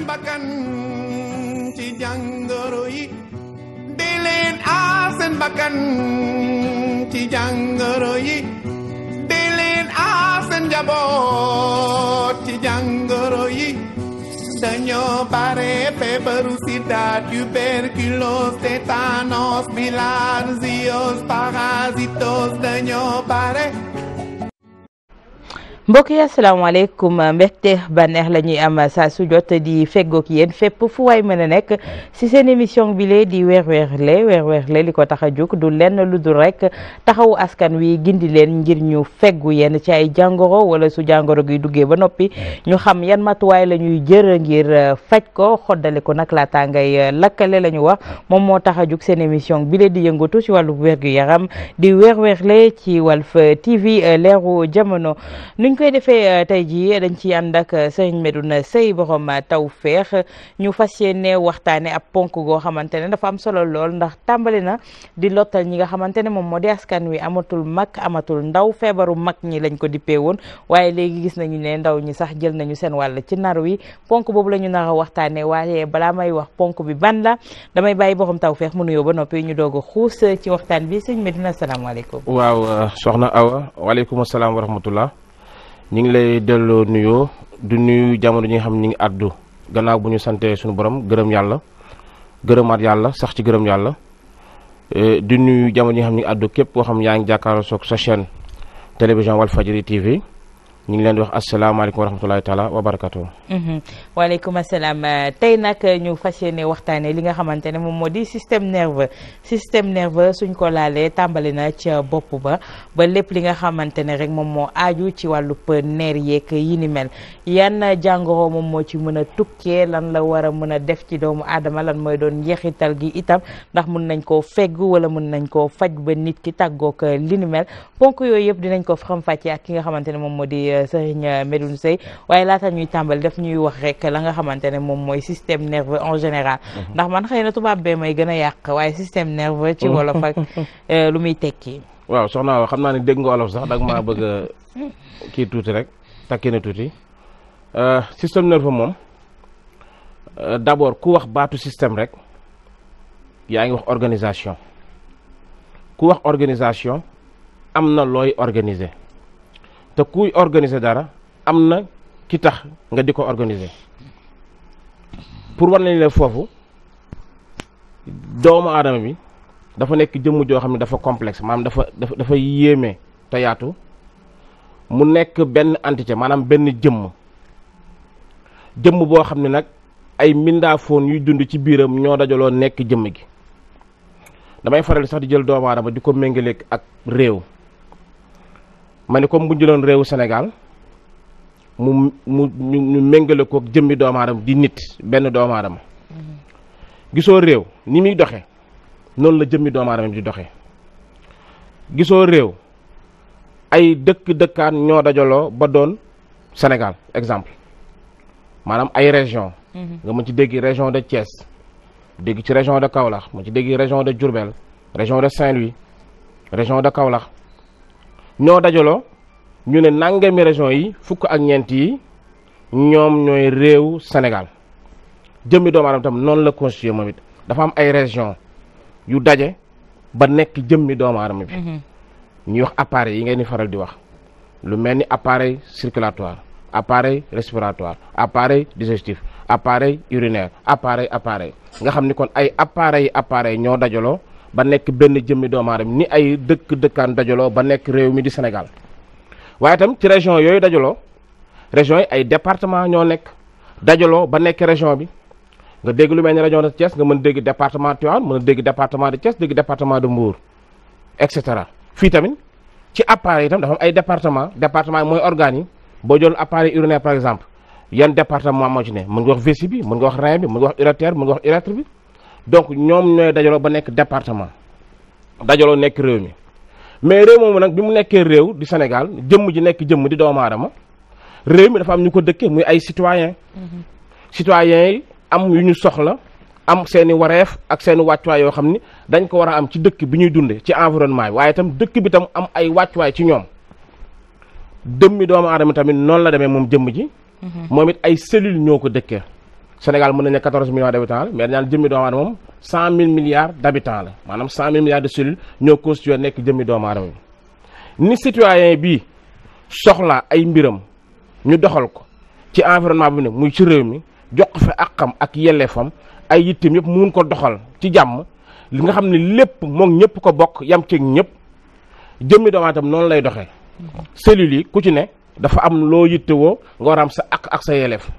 seen bakkan ci jàngoro yi di leen aar seen bakkan ci jàngoro yi di leen aar seen njaboot ci jàngoro yi dañoo bare feebaru sida tuberculose tétanos bilharziose parasitos dañoo bare. mbokk yi asalaamaaleykum mbégte bànneex la ñuy am saa su jot di feggoog yéen fépp fu waay mën a nekk si seen émission bi lee di weer weerle li ko tax a jóg du lenn lu dul rek taxawu askan wi gindi leen ngir ñu feggu yenn ci ay jàngoro wala su jàngoro gi duggee ba noppi ñu xam yan matuwaay la ñuy jër ngir faj ko xoddale ko nag laata ngay lakkale la ñu wax moom moo tax a jóg seen émission bi lee di yëngatu ci wàllu wérgu yaram di weerle ci Walf TV leeru jamono. niñ koy defee tey jii dañ ci ànd ak Serigne Medoune Seye borom tawfeex ñu fas yéene waxtaane ab ponk goo xamante ne dafa am solo lool ndax tàmbali na di lottal ñi nga xamante ne moom moo di askan wi amatul mag amatul ndaw feebaru mag ñi lañ ko dippee woon waaye léegi gis nañu ne ndaw ñi sax jël nañu seen wàll ci nar wi ponk boobu la ñu nar a waxtaane waaye balaa may wax ponk bi ban la damay bàyyi borom tawfeex mu nuyoo ba noppi ñu doog a xuus ci waxtaan bi Serigne Medoune asalaamaaleykum. waaw soxna Awa waaleykum salaam wa rahmatullah ñu ngi lay delloo nuyoo du nuyu jamono ñi nga xam ñi ngi addu gannaaw bu ñu santee suñu borom gërëm yàlla gërëmaat yàlla sax ci gërëm yàlla di nuyu jamono ñi nga xam ñi ngi addu képp koo xam yaa ngi jàkkaarloo soog sa chaîne télévision Walfadjri TV ñu ngi leen di wax asalaamaaleykum wa rahmatulahi taala wa barakatuh. waaleykum asalaam tey nag ñu fas yéene waxtaanee li nga xamante ne moom moo di système nerveux suñ ko laalee tàmbali na ca bopp ba lépp li nga xamante ne rek moom moo aaju ci wàllub neer yeeg yi ni mel yan jàngoro moom moo ci mën a tukkee lan la war a mën a def ci doomu aadama lan mooy doon njeexital gi itam ndax mun nañ koo feggu wala mun nañ koo faj ba nit ki tàggoog li ni mel ponk yooyu yëpp dinañ ko faram-fàccee ak ki nga xamante ne moom moo di Serigne Medoune Seye waaye laata ñuy tàmbali daf ñuy wax rek la nga xamante ne moom mooy système nerveux en général ndax man xëy na tubaab bee may gën a yàq waaye système nerveux ci wolof ak lu muy tekki. waaw soxna Awa xam naa ne dégg nga wolof sax dag maa bëgg a kii tuuti rek takki na tuuti système nerveux moom d'abord ku wax baatu système rek yaa ngi wax organisation ku wax organisation am na looy organiser te kuy organiser dara am na ki tax nga di ko organiser pour war nañ la foofu doomu aadama bi dafa nekk jëmm joo xam ne dafa complexe maanaam dafa yéeme te yaatu mu nekk benn entité maanaam benn jëmm boo xam ne nag ay mbindaafoon yuy dund ci biiram ñoo dajaloo nekk jëmm gi damay faral sax di jël doomu aadama di ko méngaleeg ak réew ma ne comme bu ñu jëloon réewu Sénégal ñu méngale koog jëmmi doomu aadama di nit benn doomu aadama gisoo réew ni muy doxee noonu la jëmmi doomu aadama di doxee gisoo réew ay dëkkaan ñoo dajaloo ba doon Sénégal exemple maanaam ay région nga mën ci dégg région de Thiès dégg ci région de Kaolack mën ci dégg région de Diourbel région de Saint-Louis région de Kaolack ñoo dajaloo ñu ne nangami région yi fukk ak ñeent yi ñoom ñooy réew Sénégal jëmmi doomu aadama tam noonu la constitué moom it dafa am ay région yu daje ba nekk jëmmi doomu aadama bi ñuy wax appareil yi ngeen di faral di wax lu mel ni appareil circulatoire appareil respiratoire appareil digestif appareil urinaire appareil nga xam ni kon ay appareil ñoo dajaloo ba nekk benn jëmmi doomu aadama ni ay dëkkaan dajaloo ba nekk réew mi di Sénégal waaye itam ci région yooyu dajaloo région yi ay département ñoo nekk dajaloo ba nekk région bi nga dégg lu mel ni région de Thiès nga mën dégg département Tivaouane mën a dégg département de Thiès dégg département de Mbour et cetera fii tamit ci appareil itam dafa am ay département yi mooy organes yi boo jël appareil urinaire par exemple yan département moo ci ne mën nga wax vessie bi mën nga wax rein bi mën nga wax urétère mën nga wax urètre bi donc ñoom ñooy dajaloo ba nekk département dajaloo nekk réew mi mais réew moomu nag bi mu nekkee réew di Sénégal jëmm ji nekk jëmm di doomu aadama réew mi dafa am ñu ko dëkkee muy ay citoyens yi am yu ñu soxla am seeni wareef ak seeni wàccuwaay yoo xam ni dañ ko war a am ci dëkk bi ñuy dunde ci environnement bi waaye itam dëkk bi tam am ay wàccuwaay ci ñoom dëmmi doomu aadama tamit noonu la demee moom jëmm ji moom it ay cellules ñoo ko dëkkee Sénégal mën nañu ne 14 millions d'habitants la mais dañu naan jëmmi doomu aadama moom 100 000 milliards d'habitants la maanaam 100 000 milliards de cellules ñoo constitué nekk jëmmi doomu aadama bi. ni citoyen bi soxla ay mbiram ñu doxal ko ci environnement bi ne muy ci réew mi jox ko fa àqam ak yelleefam ay yitteem yëpp mun ko doxal ci jàmm li nga xam ne lépp moom ñëpp ko bokk yam ci ñëpp jëmmi doomu aadama noonu lay doxee. cellules yi ku ci ne dafa am loo yittewoo nga war a am sa àq ak sa yelleef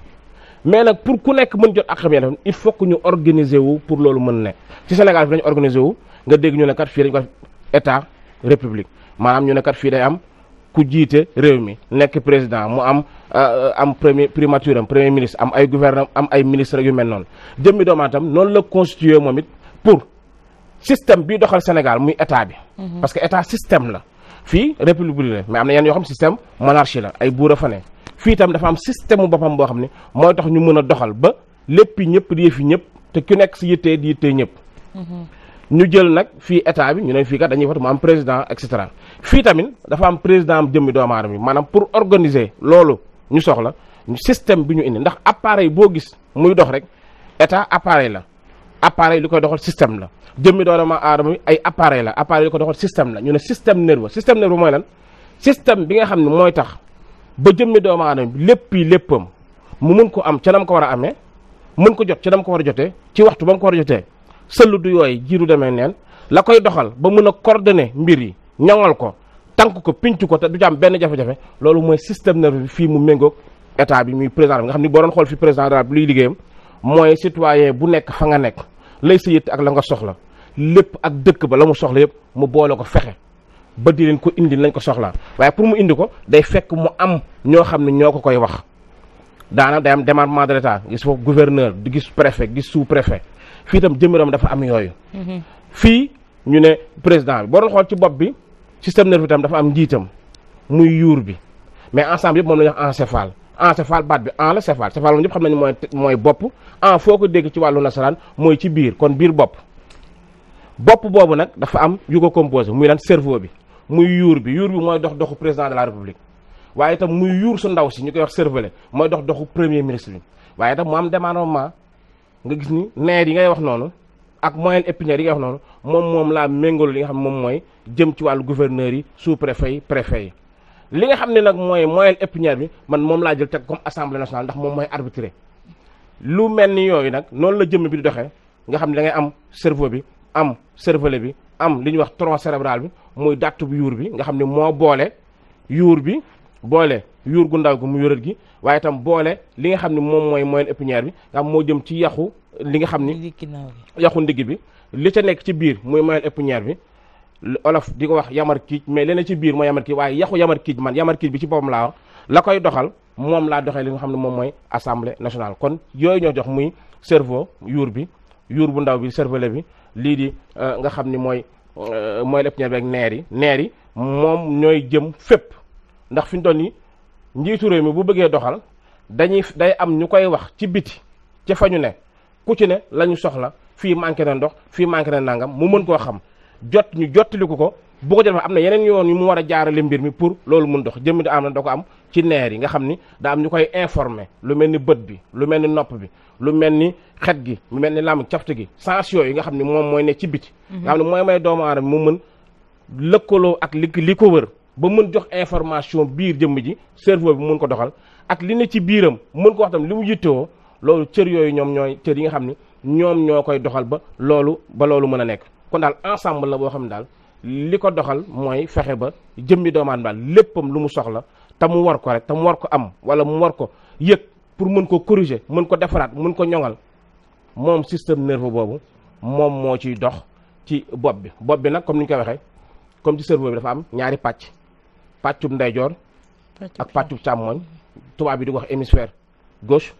mais nag pour ku nekk mën jot àqam yelleef il faut que ñu organiser wu pour loolu mën ne ci Sénégal fi dañu organiser wu nga dégg ñu ne kat fii dañu ko def état république maanaam ñu ne kat fii day am ku jiite réew mi nekk président mu am primature am premier ministre am ay gouverneur am ay ministre yu mel noonu jëmmi doomu aadama noonu la constitué moom it pour système bi doxal Sénégal muy état bi. parce que état système la. fii république la mais am na yenn yoo xam système monarchie la ay buur a fa ne fii itam dafa am système mu boppam boo xam ne mooy tax ñu mën a doxal ba lépp ñëpp di yëfi ñëpp te ku nekk si yittee di yittee ñëpp. ñu jël nag fii état bi ñu ne fii kat dañuy fat mu am président et cetera fii tamit dafa am président am jëmmi doomu aadama bi maanaam pour organiser loolu ñu soxla système bi ñu indi ndax appareil boo gis muy dox rek état appareil la appareil li koy doxal système la. jëmmi doomu aadama bi ay appareil la appareil yi ko doxal système la ñu ne système nerveux mooy lan système bi nga xam ne mooy tax ba jëmmi doomu aadama bi léppam mu mun ko am ca nam ko war a amee mën ko jot ca nam ko war a jotee ci waxtu ba mu ko war a jotee sëllu du yooyu jiiru demee neen la koy doxal ba mën a coordonner mbir yi ñoŋal ko tànk ko pinc ko te du ci am benn jafe-jafe loolu mooy système nerveux bi fii mu méngoog état bi muy président bi nga xam ni boo doon xool fi président de la République luy liggéeyam mooy citoyen bu nekk fa nga nekk lay sa yitt ak la nga soxla lépp ak dëkk ba la mu soxla yëpp mu boole ko fexe ba di leen ko indi lañ ko soxlaa waaye pour mu indi ko day fekk mu am ñoo xam ne ñoo ko koy wax daana day am démembrement de l'état gis foofu gouverneur di gis préfet gis sous préfet fii itam jëmmiram dafa am yooyu fii ñu ne président bi boo doon xool ci bopp bi système nerveux itam dafa am njiitam muy yuur bi mais ensemble yëpp moom la ñuy wax encéphale baat bi en la céphale moom ñëpp xam nañu mooy bopp en foo ko dégg ci wàllu nasaraan mooy ci biir kon biir bopp boobu nag dafa am yu ko composé muy lan cerveau bi muy yuur bi mooy doxu président de la république waaye itam muy yuur su ndaw si ñu koy wax cervelet mooy doxu premier ministre bi waaye itam mu am démembrement nga gis ni nerf yi ngay wax noonu ak moelle épinière yi ngay wax noonu moom laa méngalu li nga xam ne moom mooy jëm ci wàllu gouverneurs yi sous préfet yi préfet yi li nga xam ne nag mooy moelle épinière bi man moom laa jël teg comme assemblée nationale ndax moom mooy arbitré lu mel ni yooyu nag noonu la jëmm bi di doxee nga xam ne da ngay am cerveau bi am cervelet bi am li ñuy wax tronc cérébral bi muy dàttu bu yuur bi nga xam ne moo boole yuur bi boole yuur gu ndaw gi mu yërët gi waaye itam boole li nga xam ne moom mooy moelle épinière bi nga xam moo jëm ci yaxu li nga xam ni yaxu ndigg bi li ca nekk ci biir muy moelle épinière bi olof di ko wax yamar kiij mais leneen ci biir mooy yamar kiij waaye yaxu yamar kiij bi ci boppam laa wax la koy doxal moom laa doxee li nga xam ne moom mooy assemblée nationale kon yooyu ñoo jox muy cerveau yuur bi yuur bu ndaw bi cervelet bi lii di nga xam ni mooy épinière bi ak neer yi moom ñooy jëm fépp ndax fi ñu doon ni njiitu réew mi bu bëggee doxal day am ñu koy wax ci biti ci fa ñu ne ku ci ne la ñu soxla fii manqué na ndox fii manqué na nangam mu mën koo xam ñu jottaliku ko bu ko jël am na yeneen yoon yu mu war a jaarale mbir mi pour loolu mun dox jëmm di am na da ko am ci neer yi nga xam ni daa am ñu koy informer lu mel ni bët bi lu mel ni nopp bi lu mel ni xet gi lu mel ni làmb cafte gi sens yooyu nga xam ni moom mooy ne ci biti nga xam ne mooy may doomu aadama mu mën lëkkaloo ak li ko wër ba mën jox information biir jëmm ji cerveau bi mun ko doxal ak li ne ci biiram mën ko wax tam li mu yittewoo loolu cër yooyu ñoom ñooy cër yi nga xam ni ñoom ñoo koy doxal ba loolu mën a nekk kon daal ensemble la boo xam ne daal li ko doxal mooy fexe ba jëmmi doomu aadama daal léppam lu mu soxla te mu war ko rek te mu war ko am wala mu war ko yëg pour mën ko corriger mën ko defaraat mën ko ñoŋal moom système nerveux boobu moom moo ciy dox ci bopp bi nag comme ni ñu koy waxee comme ci cerveau bi dafa am ñaari pàccub ndeyjoor ak pàccub càmmoñ tubaab bi di ko wax hémisphère gauche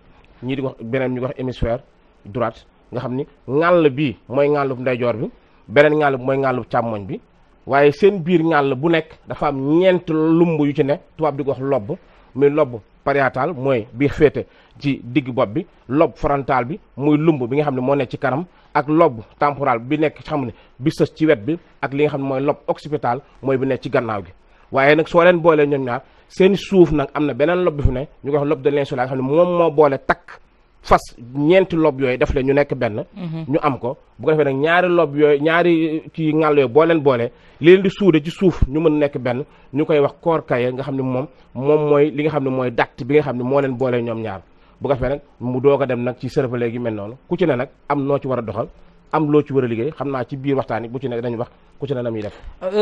ñii di ko wax beneen ñu ko wax hémisphère droite nga xam ni ŋàll bii mooy ŋàllub ndeyjoor bi beneen ŋàll bi mooy ŋàllub càmmoñ bi waaye seen biir ŋàll bu nekk dafa am ñeent lumb yu ci ne tubaab di ko wax lobe muy lobe pariétal mooy bi féete ci digg bopp bi lobe frontal bi muy lumb bi nga xam ne moo nekk ci kanam ak lobe temporal bi nekk xam ne bi sës ci wet bi ak li nga xam ne mooy lobe occipital mooy bi nekk ci gannaaw gi waaye nag soo leen boolee ñoom ñaar seen suuf nag am na beneen lobe bi fu ne ñu koy wax lobe de l'insula nga xam ne moom moo boole takk fas ñeenti lob yooyu def leen ñu nekk benn. ñu am ko bu ko defee nag ñaari lob yooyu ñaari ci ngàll yooyu boo leen boole li leen di suude ci suuf ñu mën nekk benn ñu koy wax koor kaye nga xam ne moom mooy li nga xam ne mooy dact bi nga xam ne moo leen boole ñoom ñaar bu ko defee nag mu doog a dem nag ci cervelet gi mel noonu ku ci ne nag am noo ci war a doxal am loo ci war a liggéey xam naa ci biir waxtaan yi bu ci nekk dañu wax ku ci ne na muy def.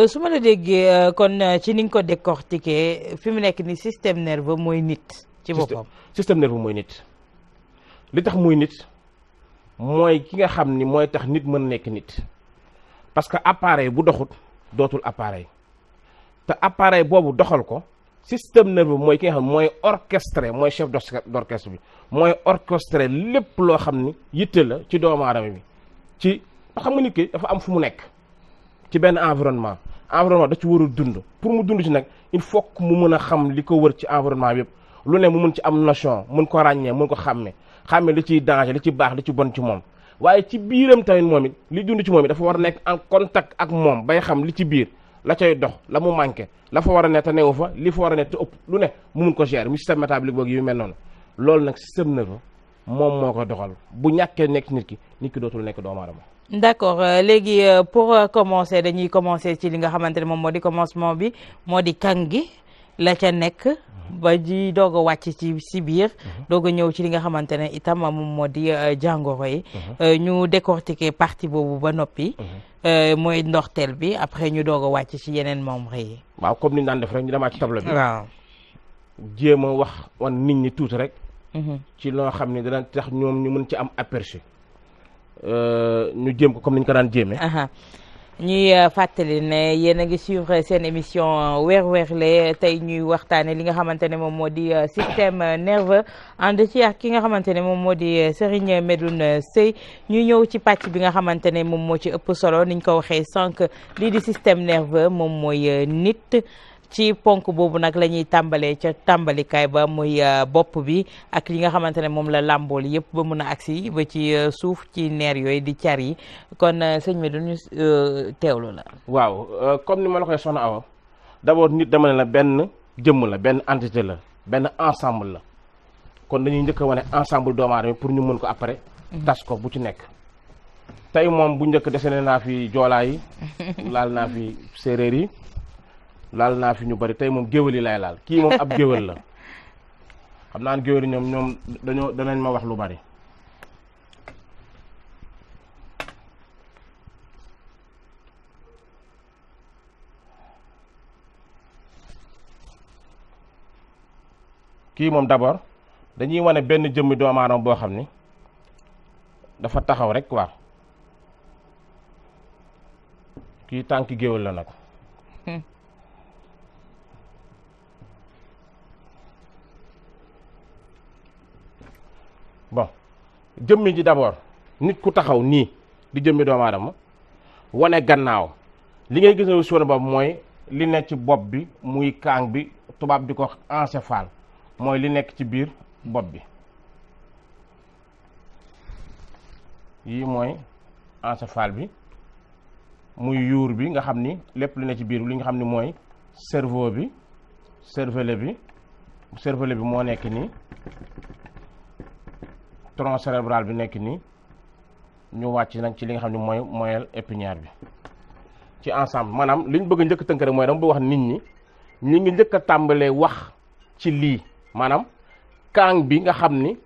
su ma la déggee kon ci ni nga ko décortiquer fi mu nekk ni système nerveux mooy nit. ci boppam système nerveux mooy nit. li tax muy nit mooy ki nga xam ni mooy tax nit mën nekk nit parce que appareil bu doxut dootul appareil te appareil boobu doxal ko système nerveux mooy ki nga xam mooy orchestré mooy chef d'orchestre bi mooy orchestré lépp loo xam ni yitte la ci doomu aadama bi ci xam nga nit ki dafa am fu mu nekk ci benn environnement da ci warul dund pour mu dund ci nag il faut que mu mën a xam li ko wër ci environnement bi yëpp lu ne mu mën ci am notion mën ko ràññee mën ko xàmme li ciy danger li ci baax li ci bon ci moom waaye ci biiram tamit moom it li dund ci moom it dafa war a nekk en contact ak moom bay xam li ci biir la cay dox la mu manqué la fa war a ne te newu fa li fa war a ne te ëpp lu ne mu mun ko gérer mu système métabolique boog yu mel noonu loolu nag système nerveux moom moo ko doxal bu ñàkkee nekk nit ki dootul nekk doomu aadama. d'accord léegi pour commencer dañuy commencer ci li nga xamante ne moom moo di commencement bi moo di kàng gi la ca nekk ba ji doog a wàcc ci biir doog a ñëw ci li nga xamante ne itam moom moo di jàngoro yi ñu décortiquer partie boobu ba noppi mooy ndorteel bi après ñu doog a wàcc ci yeneen membres yi. waaw comme ni ñu daan def rek ñu demaat ci tableau bi. waaw jéem a wax wan nit ñi tuuti rek. ci loo xam ne dana tax ñoom ñu mën ci am aperçu. ñu jéem ko comme ni ñu ko daan jéemee. ñuy fàttali ne yéen a ngi suivre seen émission weer weerle tey ñuy waxtaane li nga xamante ne moom moo di système nerveux ànd ci ak ki nga xamante ne moom moo di Serigne Medoune Seye ñu ñëw ci pàcc bi nga xamante ne moom moo ci ëpp solo niñ ko waxee sànq lii di système nerveux moom mooy nit ci ponk boobu nag la ñuy tàmbalee ca tàmbalikaay ba muy bopp bi ak li nga xamante ne moom la làmbool yëpp ba mun a agsi ba ci suuf ci neer yooyu di car yi kon sëñ mi duñu teewlu la. waaw comme ni ma la koy soxna Awa d'abord nit dama ne la benn jëmm la benn entité la benn ensemble la kon dañuy njëkk a wane ensemble doomu aadama pour ñu mën ko après tas ko bu ci nekk tey moom bu njëkk dese naa fi joolaa yi laal naa fi séeréer yi laal naa fi ñu bari tey moom géwél yi lay laal kii moom ab géwél la xam naa ne géwél yi ñoom danañ ma wax lu bari kii moom d'abord dañuy wane benn jëmmi doomu aadama boo xam ni dafa taxaw rek quoi kii tànki géwél la nag bon jëmmi ji d'abord nit ku taxaw nii di jëmmi doomu aadama wane gannaaw li ngay gis ne suuna bopp mooy li nekk ci bopp bi muy kaang bi tubaab di ko wax encéphale mooy li nekk ci biir bopp bi yii mooy encéphale bi muy yuur bi nga xam ni lépp lu nekk ci biir li nga xam ni mooy cerveau bi cervelet bi moo nekk nii tronc cérébral bi nekk nii ñu wàcc nag ci li nga xam ne mooy moelle épinière bi ci ensemble maanaam li ñu bëgg njëkk tënk rek mooy dama bëgg wax nit ñi ñu ngi njëkk a tàmbalee wax ci lii maanaam kaang bi nga xam ni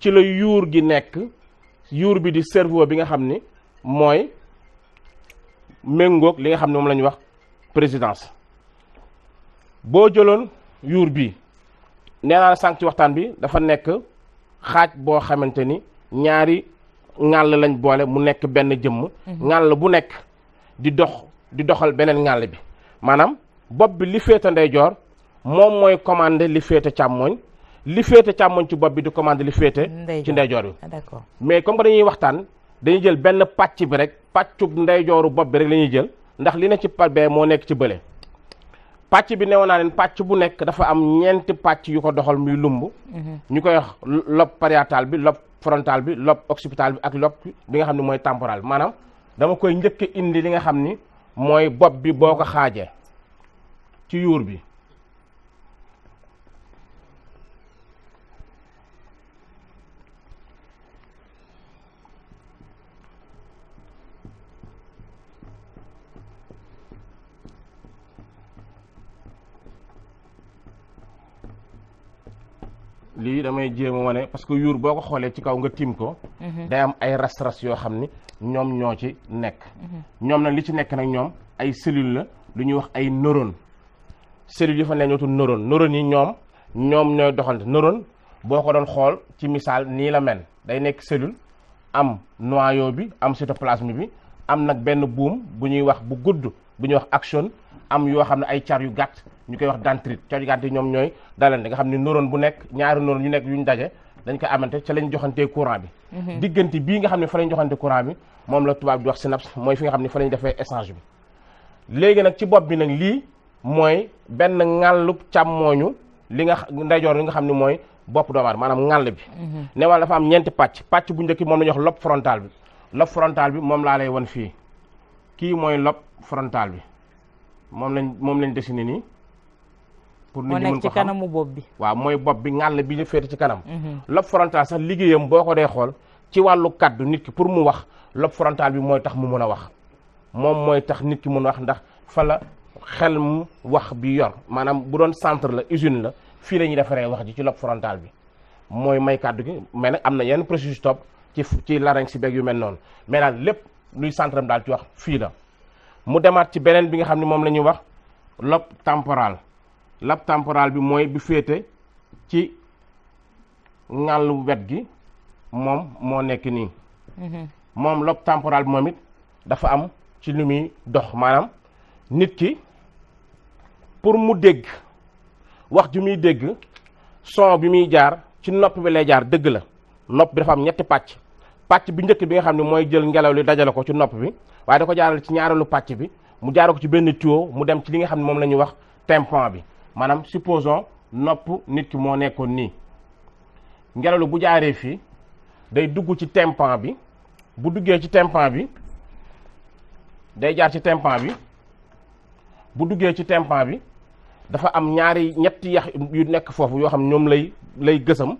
ci la yuur gi nekk yuur bi di cerveau bi nga xam ni mooy méngoog li nga xam ne moom la ñuy wax présidence boo jëloon yuur bi nee naa sànq ci waxtaan bi dafa nekk xaaj boo xamante ni ñaari ŋàll lañ boole mu nekk benn jëmm ŋàll bu nekk di doxal beneen ŋàll bi maanaam bopp bi li féete ndeyjoor moom mooy commandé li féete càmmooñ li féete càmmooñ ci bopp bi di commandé li féete ci ndeyjoor bi d'accord mais comme que dañuy waxtaan dañuy jël benn pàcc bi rek pàccub ndeyjooru bopp bi rek la ñuy jël ndax li ne ci pal bee moo nekk ci bële pàcc bi newoon naa leen pàcc bu nekk dafa am ñeenti pàcc yu ko doxal muy lumb ñu koy wax lobe pariétal bi lobe frontal bi lobe occipital bi ak lobe bi nga xam ne mooy temporal maanaam dama koy njëkk indi li nga xam ni mooy bopp bi boo ko xaajee ci yuur bi lii damay jéem a wane parce que yuur boo ko xoolee ci kaw nga tiim ko day am ay ras-ras yoo xam ni ñoom ñoo ci nekk ñoom nag li ci nekk nag ñoom ay cellules la lu ñuy wax ay neurones cellules yi fa ne ñoo tudd neurones yi ñoom ñooy doxante neurone boo ko doon xool ci misaal nii la mel day nekk cellule am noyau bi am cytoplasme bi am nag benn buum bu ñuy wax bu gudd bu ñuy wax axone am yoo xam ne ay car yu gàtt ñu koy wax dendrite car yu gàtt yi ñoom ñooy dalante nga xam ne neurone bu nekk ñaari neurone yu nekk yuñ daje dañ ko amante ca lañ joxantee courant bi diggante bii nga xam ne fa lañ joxante courant bi moom la tubaab di wax synapse mooy fi nga xam ne fa lañ defee échange bi léegi nag ci bopp bi nag lii mooy benn ŋàllub càmmooñu li nga ndeyjoor li nga xam ne mooy bopp doomu aadama maanaam ŋàll bi ne wala dafa am ñeenti pàcc bu njëkk moom la ñuy wax lobe frontal bi lobe frontal bi moom laa lay won fii kii mooy lobe frontal bi moom lañ dessiné nii pour nit ñi mën ko xam ci kanamu bopp bi waaw mooy bopp bi ŋàll bi ñu féete ci kanam lobe frontal sax liggéeyam boo ko dee xool ci wàllu kaddu nit ki pour mu wax lobe frontal bi mooy tax mu mën a wax moom mooy tax nit ki mën a wax ndax fa la xel mu wax bi yor maanaam bu doon centre la usine la fii la ñuy defaree wax ji ci lobe frontal bi mooy may kàddu gi mais nag am na yenn processus topp ci larynx si beeg yu mel noonu mais daal lépp luy centre am daal ci wax fii la mu demaat ci beneen bi nga xam ne moom la ñuy wax lobe temporal bi mooy bi féete ci ŋàllu wet gi moom moo nekk nii moom lobe temporal bi moom it dafa am ci lu muy dox maanaam nit ki pour mu dégg wax ju muy dégg son bi muy jaar ci nopp bi lay jaar dëgg la nopp bi dafa am ñetti pàcc bi njëkk bi nga xam ne mooy jël ngelaw li dajale ko ci nopp bi waaye da ko jaaral ci ñaareelu pàcc bi mu jaarale ko ci benn tuyau mu dem ci li nga xam ne moom la ñuy wax tympan bi maanaam supposons nopp nit ki moo nekkoon nii ngelaw li bu jaaree fii day dugg ci tympan bi bu duggee ci tympan bi day jaar ci tympan bi bu duggee ci tympan bi dafa am ñetti yax yu nekk foofu yoo xam ne ñoom lay gësam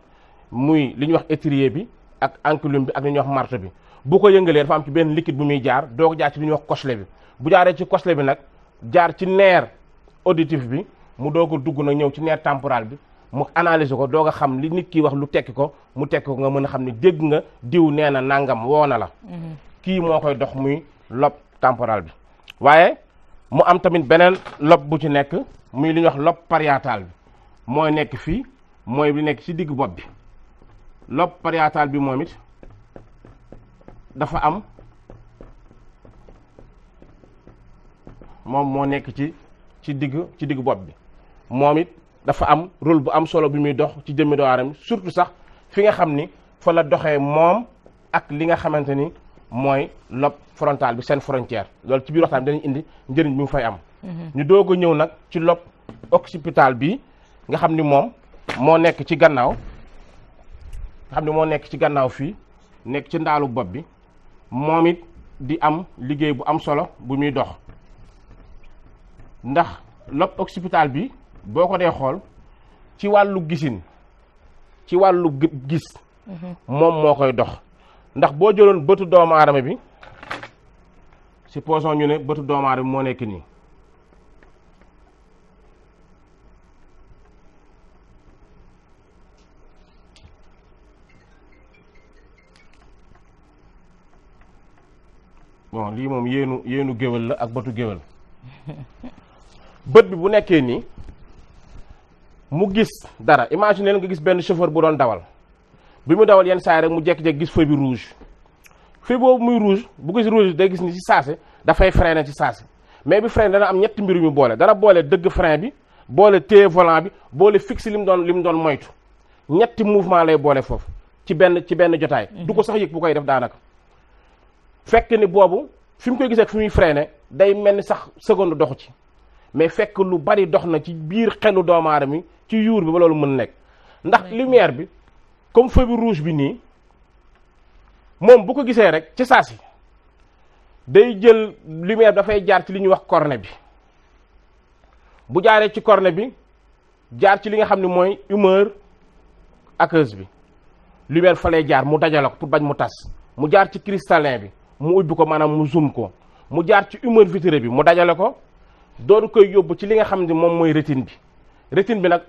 muy li ñuy wax étrier bi ak anculume bi ak li ñuy wax marteau bi bu ko yëngalee dafa am ci benn liquide bu muy jaar doo ko jaar ci li ñuy wax cochlet bi bu jaaree ci cochlet bi nag jaar ci nerf auditif bi mu doog a dugg nag ñëw ci nerf temporal bi mu analyser ko doog a xam li nit ki wax lu tekki ko mu tekki ko nga mën a xam ne dégg nga diw nee na nangam woo na la kii moo koy dox muy lobe temporal bi waaye mu am tamit beneen lobe bu ci nekk muy li ñuy wax lobe parietal bi mooy nekk fii mooy li nekk ci digg bopp bi lobe parietal bi moom it dafa am moom moo nekk ci digg bopp bi moom it dafa am rôle bu am solo bi muy dox ci jëmmi doomu aadama surtout sax fi nga xam ni fa la doxee moom ak li nga xamante ni mooy lobe frontal bi seen frontière loolu ci biir waxtaan bi dañuy indi njëriñ bi mu fay am ñu doog a ñëw nag ci lobe occipital bi nga xam ni moom moo nekk ci gannaaw fii nekk ci ndaalu bopp bi moom it di am liggéey bu am solo bu muy dox ndax lobe occipital bi boo ko dee xool ci wàllu gisin ci wàllu gis moom moo koy dox ndax boo jëloon bëtu doomu aadama bi supposons ñu ne bëtu doomu aadama bi moo nekk nii bon lii moom yéenu géwél la ak bëtu géwél bët bi bu nekkee nii mu gis dara imagine nga gis benn chauffeur bu doon dawal bi mu dawal yenn saa yi rek mu jékki-jékki gis feu bi rouge feu boobu muy rouge bu gis rouge day gis ni ci saase dafay freiner ci saase mais bi frein dana am ñetti mbir yu mu boole dana boole dëgg frein bi boole téye volant bi boole fixe li mu doon moytu ñetti mouvement lay boole foofu ci benn jotaay du ko sax yëg bu koy def daanaka fekk ni boobu fi mu koy gisee fi muy freiner day mel ni sax seconde doxu ci mais fekk lu bari dox na ci biir xelu doomu aadama mi ci yuur bi ba loolu mën nekk ndax lumière bi comme feu bi rouge bi nii moom bu ko gisee rek ci saa si day jël lumière dafay jaar ci li ñuy wax cornée bi bu jaaree ci cornée bi jaar ci li nga xam ne mooy humeur aqueuse bi lumière fa lay jaar mu dajale ko pour bañ mu tas mu jaar ci cristallin bi mu ubbi ko maanaam mu zoom ko mu jaar ci humeur vitrée bi mu dajale ko doon koy yóbbu ci li nga xam ne moom mooy rétine bi nag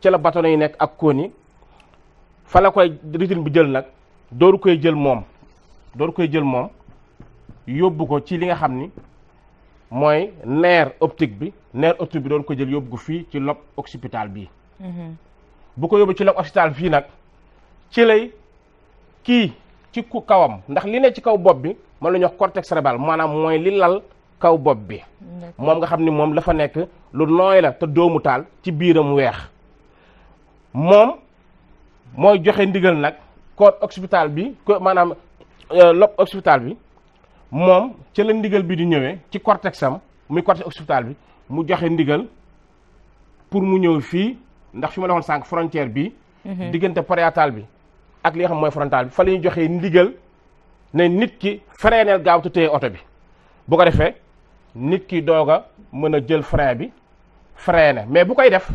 ci la bâtonnet yi nekk ak cône yi fa la koy rétine bi jël nag dooru koy jël moom yóbbu ko ci li nga xam ni mooy nerf optique bi doon ko jël yóbbu ko fii ci lobe occipital bii. bu ko yóbbu ci lobe occipital fii nag ci lay kii ci ku kawam ndax li ne ci kaw bopp bi moom la ñuy wax cortex cérébral maanaam mooy li lal kaw bopp bi. moom nga xam ni moom la fa nekk lu nooy la te doomu taal ci biiram weex moom mooy joxe ndigal nag corps occipital bi maanaam lobe occipital bi moom ca la ndigal bi di ñëwee ci cortex am muy cortex occipital bi mu joxe ndigal pour mu ñëw fii ndax fi ma la waxoon sànq frontière bi diggante pariétal bi ak li nga xam mooy frontal bi fa la ñuy joxee ndigal ne nit ki freineel gaaw te téye oto bi bu ko defee nit ki doog a mën a jël frein bi freiné mais bu koy def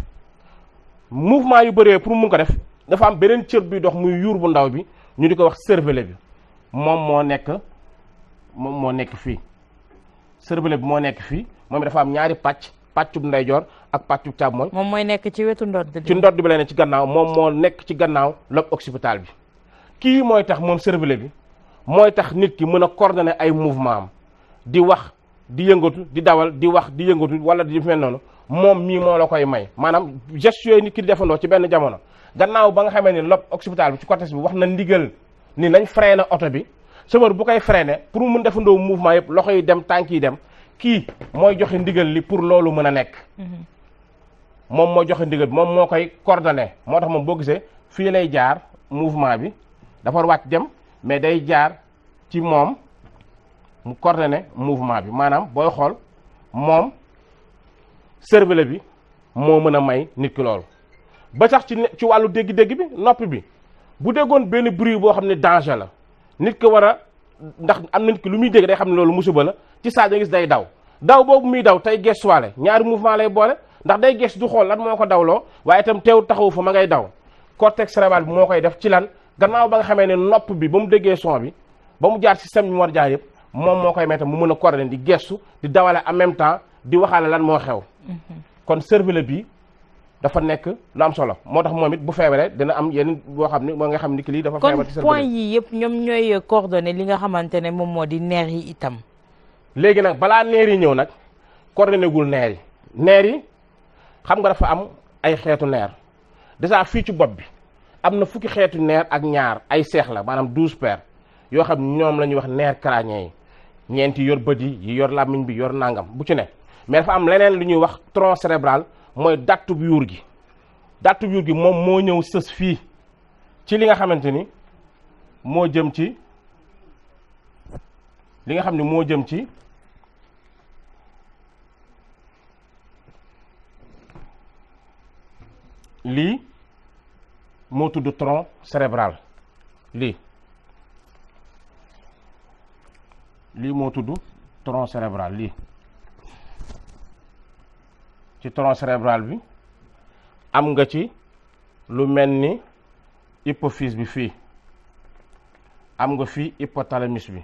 mouvement yu bëree pour mun ko def dafa am beneen cër bi dox muy yuur bu ndaw bi ñu di ko wax cervelet bi moom moo nekk fii cervelet bi moo nekk fii moom dafa am ñaari pàccub ndeyjoor ak pàccub càmmooñ. moom mooy nekk ci wetu ndodd bi. ci ndodd bi la ne ci gannaaw moom moo nekk ci gannaaw lobe occipital bi kii mooy tax moom cervelet bi mooy tax nit ki mën a coordonner ay mouvement am di wax di yëngatu di dawal di wax di yëngatu wala di mel noonu moom mii moo la koy may maanaam gestes yooyu nit ki di defandoo ci benn jamono gannaaw ba nga xamee ni lobe occipital bi ci cortex bi wax na ndigal ni nañ freiné oto bi chauffeur bu koy freiné pour mu defandoo mouvement yëpp loxo yi dem tànk yi dem kii mooy joxe ndigal li pour loolu mën a nekk. moom mooy joxe ndigal bi moom moo koy coordonné moo tax moom boo gisee fii lay jaar mouvement bi dafa war wàcc dem mais day jaar ci moom mu coordonné mouvement bi maanaam booy xool moom cervelet bi moo mën a may nit ki loolu. ba sax ci wàllu dégg-dégg bi noppi bi bu déggoon benn bruit boo xam ne danger la nit ki war a ndax am na nit ki lu muy dégg day xam ne loolu musiba la ci saa da gis day daw boobu muy daw tey gestuwaale ñaari mouvement lay boole ndax day gestu du xool lan moo ko dawloo waaye itam teew taxawu fa ma ngay daw cortex cérébral bi moo koy def ci lan gannaaw ba nga xamee ne nopp bi ba mu déggee son bi ba mu jaar système bi mu war jaar yëpp moom moo koy mettre mu mën a coordonner di gestu di dawale en même temps di waxaale lan moo xew kon cervelet bi dafa nekk lu am solo moo tax moom it bu feebaree dina am yenn boo xam ne moo nga xam ni ki lii dafa feebar ci cervelet. kon point yi yëpp ñoom ñooy coordonné li nga xamante ne moom moo di neer yi itam. léegi nag balaa neer yi ñëw nag coordonné gul neer yi xam nga dafa am ay xeetu neer déjà fii ci bopp bi am na fukki xeetu neer ak ñaar ay seex la maanaam 12 paires yoo xam ñoom la ñuy wax neer crânien yi ñeenti yor bët yi yor làmmiñ bi yor nangam bu ci ne mais dafa am leneen lu ñuy wax tronc cérébral mooy dattub yuur gi moom moo ñëw sës fii ci li nga xamante ni moo jëm ci lii moo tudd tronc cérébral lii moo tudd tronc cérébral lii ci tronc cérébral bi am nga ci lu mel ni hypophyse bi fii am nga fii hypothalamus bi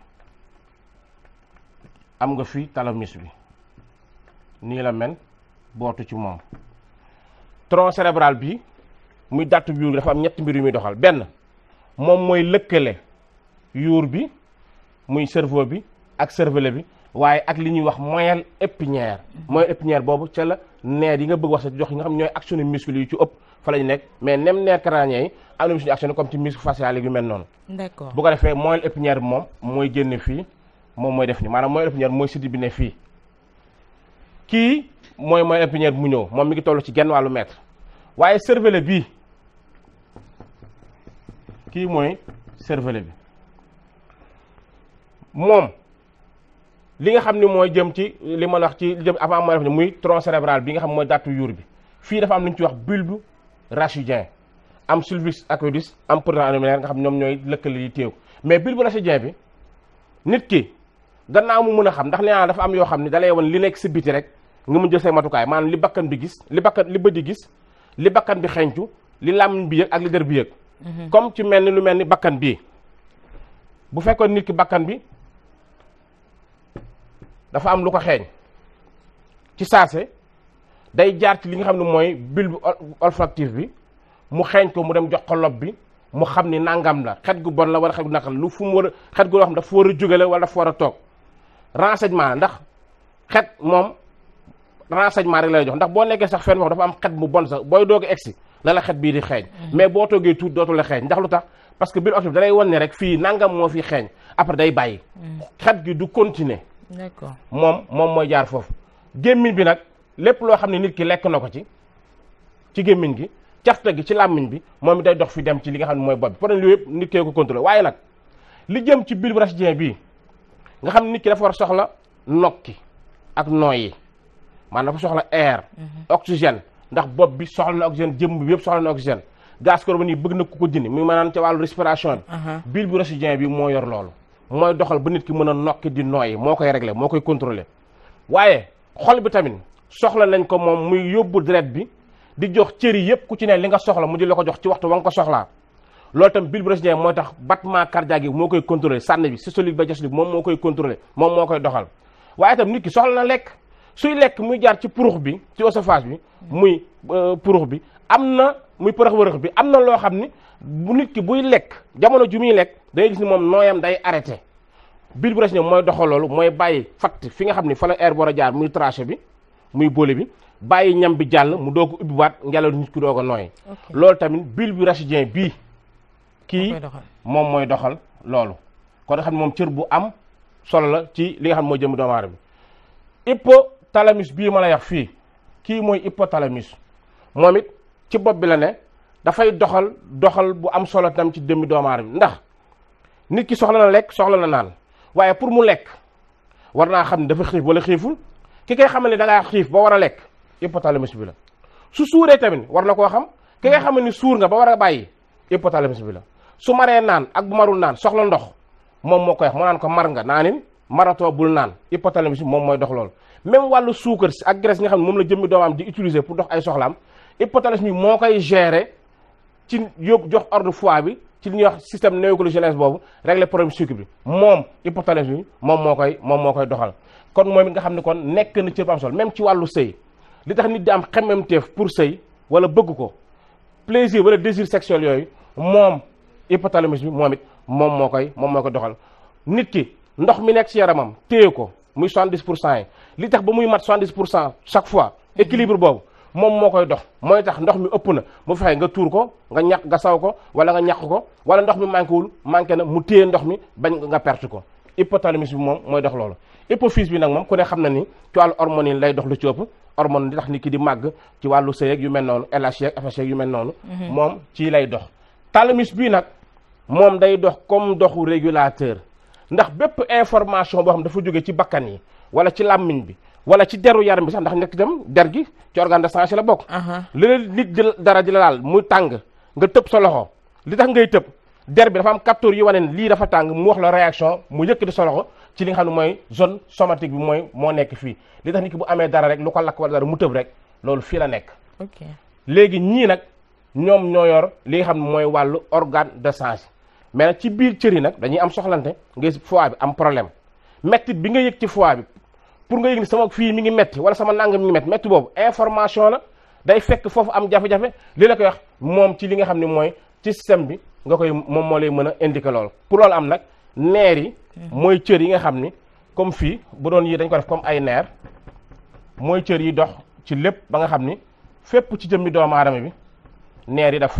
am nga fii thalamus bi nii la mel bootu ci moom tronc cérébral bi muy dattu yuur bi dafa am ñetti mbir yu muy doxal benn moom mooy lëkkale yuur bi muy cerveau bi ak cervelet bi waaye ak li ñuy wax moelle épinière moelle épinière boobu ca la neer yi nga bëgg wax sa jox yi nga xam ñooy actionné muscle yi ci ëpp fa la ñu nekk mais nem neer crânien yi am na suñu actionné comme ci muscle facial yu mel noonu. D'accord. bu ko defee moelle épinière bi moom mooy génne fii moom mooy def ni maanaam moelle épinière mooy siddi bi ne fii kii mooy moelle épinière bi mu ñëw moom mi ngi toll ci genn wàllu mètre waaye cervelet bii kii mooy cervelet bi moom li nga xam ni mooy jëm ci li ma la wax ci jëm avant mooy def muy tronc cérébral bi nga xam mooy dattu yuur bi fii dafa am lu ñu ci wax bulbe rachidien am sulcus aqueous am pourtant annulaire nga xam ñoom ñooy lëkkale yi téew mais bulbe rachidien bi nit ki gannaaw mu mën a xam ndax nee naa dafa am yoo xam ni dalay won li nekk si biti rek nga mun jël say matukaay maanaam li bakkan bi gis li bët di gis li bakkan bi xeeñcu li làmmiñ bi yëg ak li der bi yëg comme ci mel ni lu mel ni bakkan bii bu fekkoon nit ki bakkan bi dafa am lu ko xeeñ ci saase day jaar ci li nga xam ne mooy bulbe olfactif bi mu xeeñ ko mu dem jox ko lob bi mu xam ni nangam la xet gu bon la wala xet gu naqal lu fu mu war a xet gu loo xam dafa war a jóge la wala dafa war a toog renseignement ndax xet moom renseignement rek lay jox ndax boo nekkee sax fenn wax dafa am xet bu bon sax booy doog a egsi la xet bii di xeeñ mais boo toogee tuut dootu la xeeñ ndax lu tax parce que biir oto bi da lay wan ne rek fii nangam moo fi xeeñ après day bàyyi xet gi du continuer d'accord moom mooy jaar foofu gémmiñ bi nag lépp loo xam ne nit ki lekk na ko ci gémmiñ gi cafta gi ci làmmiñ bi moom it day dox fi dem ci li nga xam ne mooy bopp bi problème yooyu yëpp nit kee ko contrôlé waaye nag li jëm ci bulbe rachidien bii nga xam ne nit ki dafa war a soxla nokki ak nooyi maanaam dafa soxla air oxygène ndax bopp bi soxla na oxygène jëmm bi yëpp soxla na oxygène gaz carbonique bëgg na ko dindi muy maanaam ca wàllu respiration bi bulbe rachidien bi moo yor loolu mooy doxal ba nit ki mën a nokki di nooyi moo koy réglé moo koy contrôlé waaye xol bi tamit soxla nañ ko moom muy yóbbu deret bi di jox cëri yëpp ku ci ne li nga soxla mu di la ko jox ci waxtu wa nga ko soxlaa loolu tam bulbe rachidien mooy tax battement cardiaque yi moo koy contrôlé sànni bi systolique ba diastolique moom moo koy contrôlé moom moo koy doxal waaye tam nit ki soxla na lekk suy lekk muy jaar ci purux bi ci oesophage bi muy purux bi am na muy përëx wërëx bi am na loo xam ni bu nit ki buy lekk jamono ju muy lekk da ngay gis ni moom nooyam day arrêté bulbe rachidien mooy doxal loolu mooy bàyyi fatt fi nga xam ni fa la air war a jaar muy trachée bi muy boole bi bàyyi ñam bi jàll mu doog a ubbiwaat ngelaw nit ki doog a nooy loolu tamit bulbe rachidien bii kii moom mooy doxal loolu kon nga xam ne moom cër bu am solo la ci li nga xam ne mooy jëm doomu aadama bi hypothalamus bii ma la wax fii kii mooy hypothalamus moom it ci bopp bi la ne dafay doxal bu am solo tam ci dëmmi doomu aadama bi ndax nit ki soxla na lekk soxla na naan waaye pour mu lekk war naa xam ne dafa xiif wala xiiful ki koy xamal ne da ngaa xiif ba war a lekk hypothalamus bi la su suuree tamit war na koo xam ki ngay xamal ni suur nga ba war a bàyyi hypothalamus bi la su maree naan ak bu marul naan soxla ndox moom moo koy wax moo naan ko mar nga naanin maratoo bul naan hypothalamus bi moom mooy dox loolu même wàllu suukar si ak graisse nga xam ne moom la jëmmi doomaam di utiliser pour dox ay soxlaam hypothalamus bi moo koy gérer ci yóbbu jox ordre foie bi ci li ñuy wax système néoglogénèse boobu régler problème sucre bi moom hypothalamus bi moom moo koy doxal kon moom it nga xam ne kon nekk na ci am solo même ci wàllu sëy li tax nit di am xemmemteef pour sëy wala bëgg ko plaisir wala désir sexuel yooyu moom hypothalamus bi moom it moom moo koy doxal nit ki ndox mi nekk ci yaramam téye ko muy 70% yi li tax ba muy mat 70% chaque fois équilibre boobu moom moo koy dox mooy tax ndox mi ëpp na mu fexe nga tuur ko nga saw ko wala nga ñàq ko wala ndox mi manqué na mu téye ndox mi bañ nga perte ko hypothalamus bi moom mooy dox loolu hypophyse bi nag moom ku ne xam na ni ci wàllu hormone yi lay dox lu ci ëpp hormone di tax nit ki di màgg ci wàllu sëy ak yu mel noonu LH ak FSH yu mel noonu moom ci lay dox thalamus bii nag moom day dox comme doxu régulateur ndax bépp information boo xam dafa jóge ci bakkan yi wala ci làmmiñ bi wala ci deru yaram bi sax ndax nekk dem der gi ci organe de santé la bokk léeg nit dara di la laal muy tàng nga tëb sa loxo li tax ngay tëb der bi dafa am capteur yu wane ne lii dafa tàng mu wax la réaction mu yëkkati sa loxo ci li nga xam ne mooy zone somatique bi mooy moo nekk fii li tax nit ki bu amee dara rek lu ko lakk wala dara mu tëb rek loolu fii la nekk léegi ñii nag ñoom ñoo yor li nga xam ne mooy wàllu organe de santé mais nag ci biir cër yi nag dañuy am soxlante nga foie bi am problème mettit bi nga yëg ci foie bi pour nga yëg ni sama fii mi ngi metti wala sama nangam mi ngi metti metti boobu information la day fekk foofu am jafe-jafe li la koy wax moom ci li nga xam ne mooy ci système bi nga koy moom moo lay mën a indiquer loolu pour loolu am nag neer yi mooy cër yi nga xam ni comme fii bu doon yi dañ ko def comme ay neer mooy cër yi dox ci lépp ba nga xam ni fépp ci jëmmi doomu aadama bi neer yi daf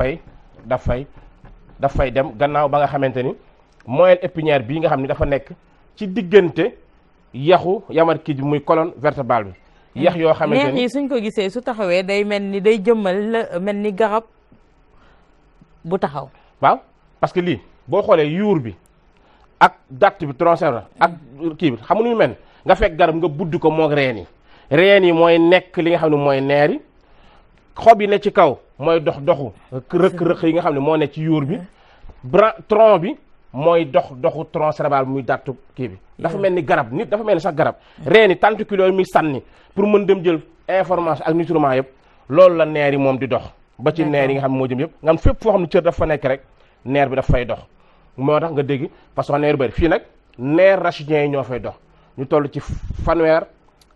fay dem gannaaw ba nga xamante ni moelle épinière bii nga xam ni dafa nekk ci diggante yaxu yamar kii bi muy colonne vertébrale bi yax yoo xamante ni neer yi suñ ko gisee su taxawee day mel ni day jëmmal mel ni garab bu taxaw waaw parce que lii boo xoolee yuur bi ak datt bi tronc ak kii bi xam nga nu mu mel nga fekk garab nga buddi ko moog reen yi mooy nekk li nga xam ne mooy neer yi xob yi ne ci kaw mooy doxu rëq-rëq yi nga xam ne moo ne ci yuur bi tronc bi mooy doxu tronc cérébral muy dattu kii bi dafa mel ni garab nit dafa mel ni sax garab reen yi tentacule yooyu muy sànni pour mën dem jël information ak nutriments yëpp loolu la neer yi moom di dox ba ci neer yi nga xam ne moo jëm yëpp nga xam fépp foo xam ne cër dafa nekk rek neer bi daf fay dox moo tax nga dégg parce que neer bëri fii nag neer rachidien yi ñoo fay dox ñu toll ci fanweer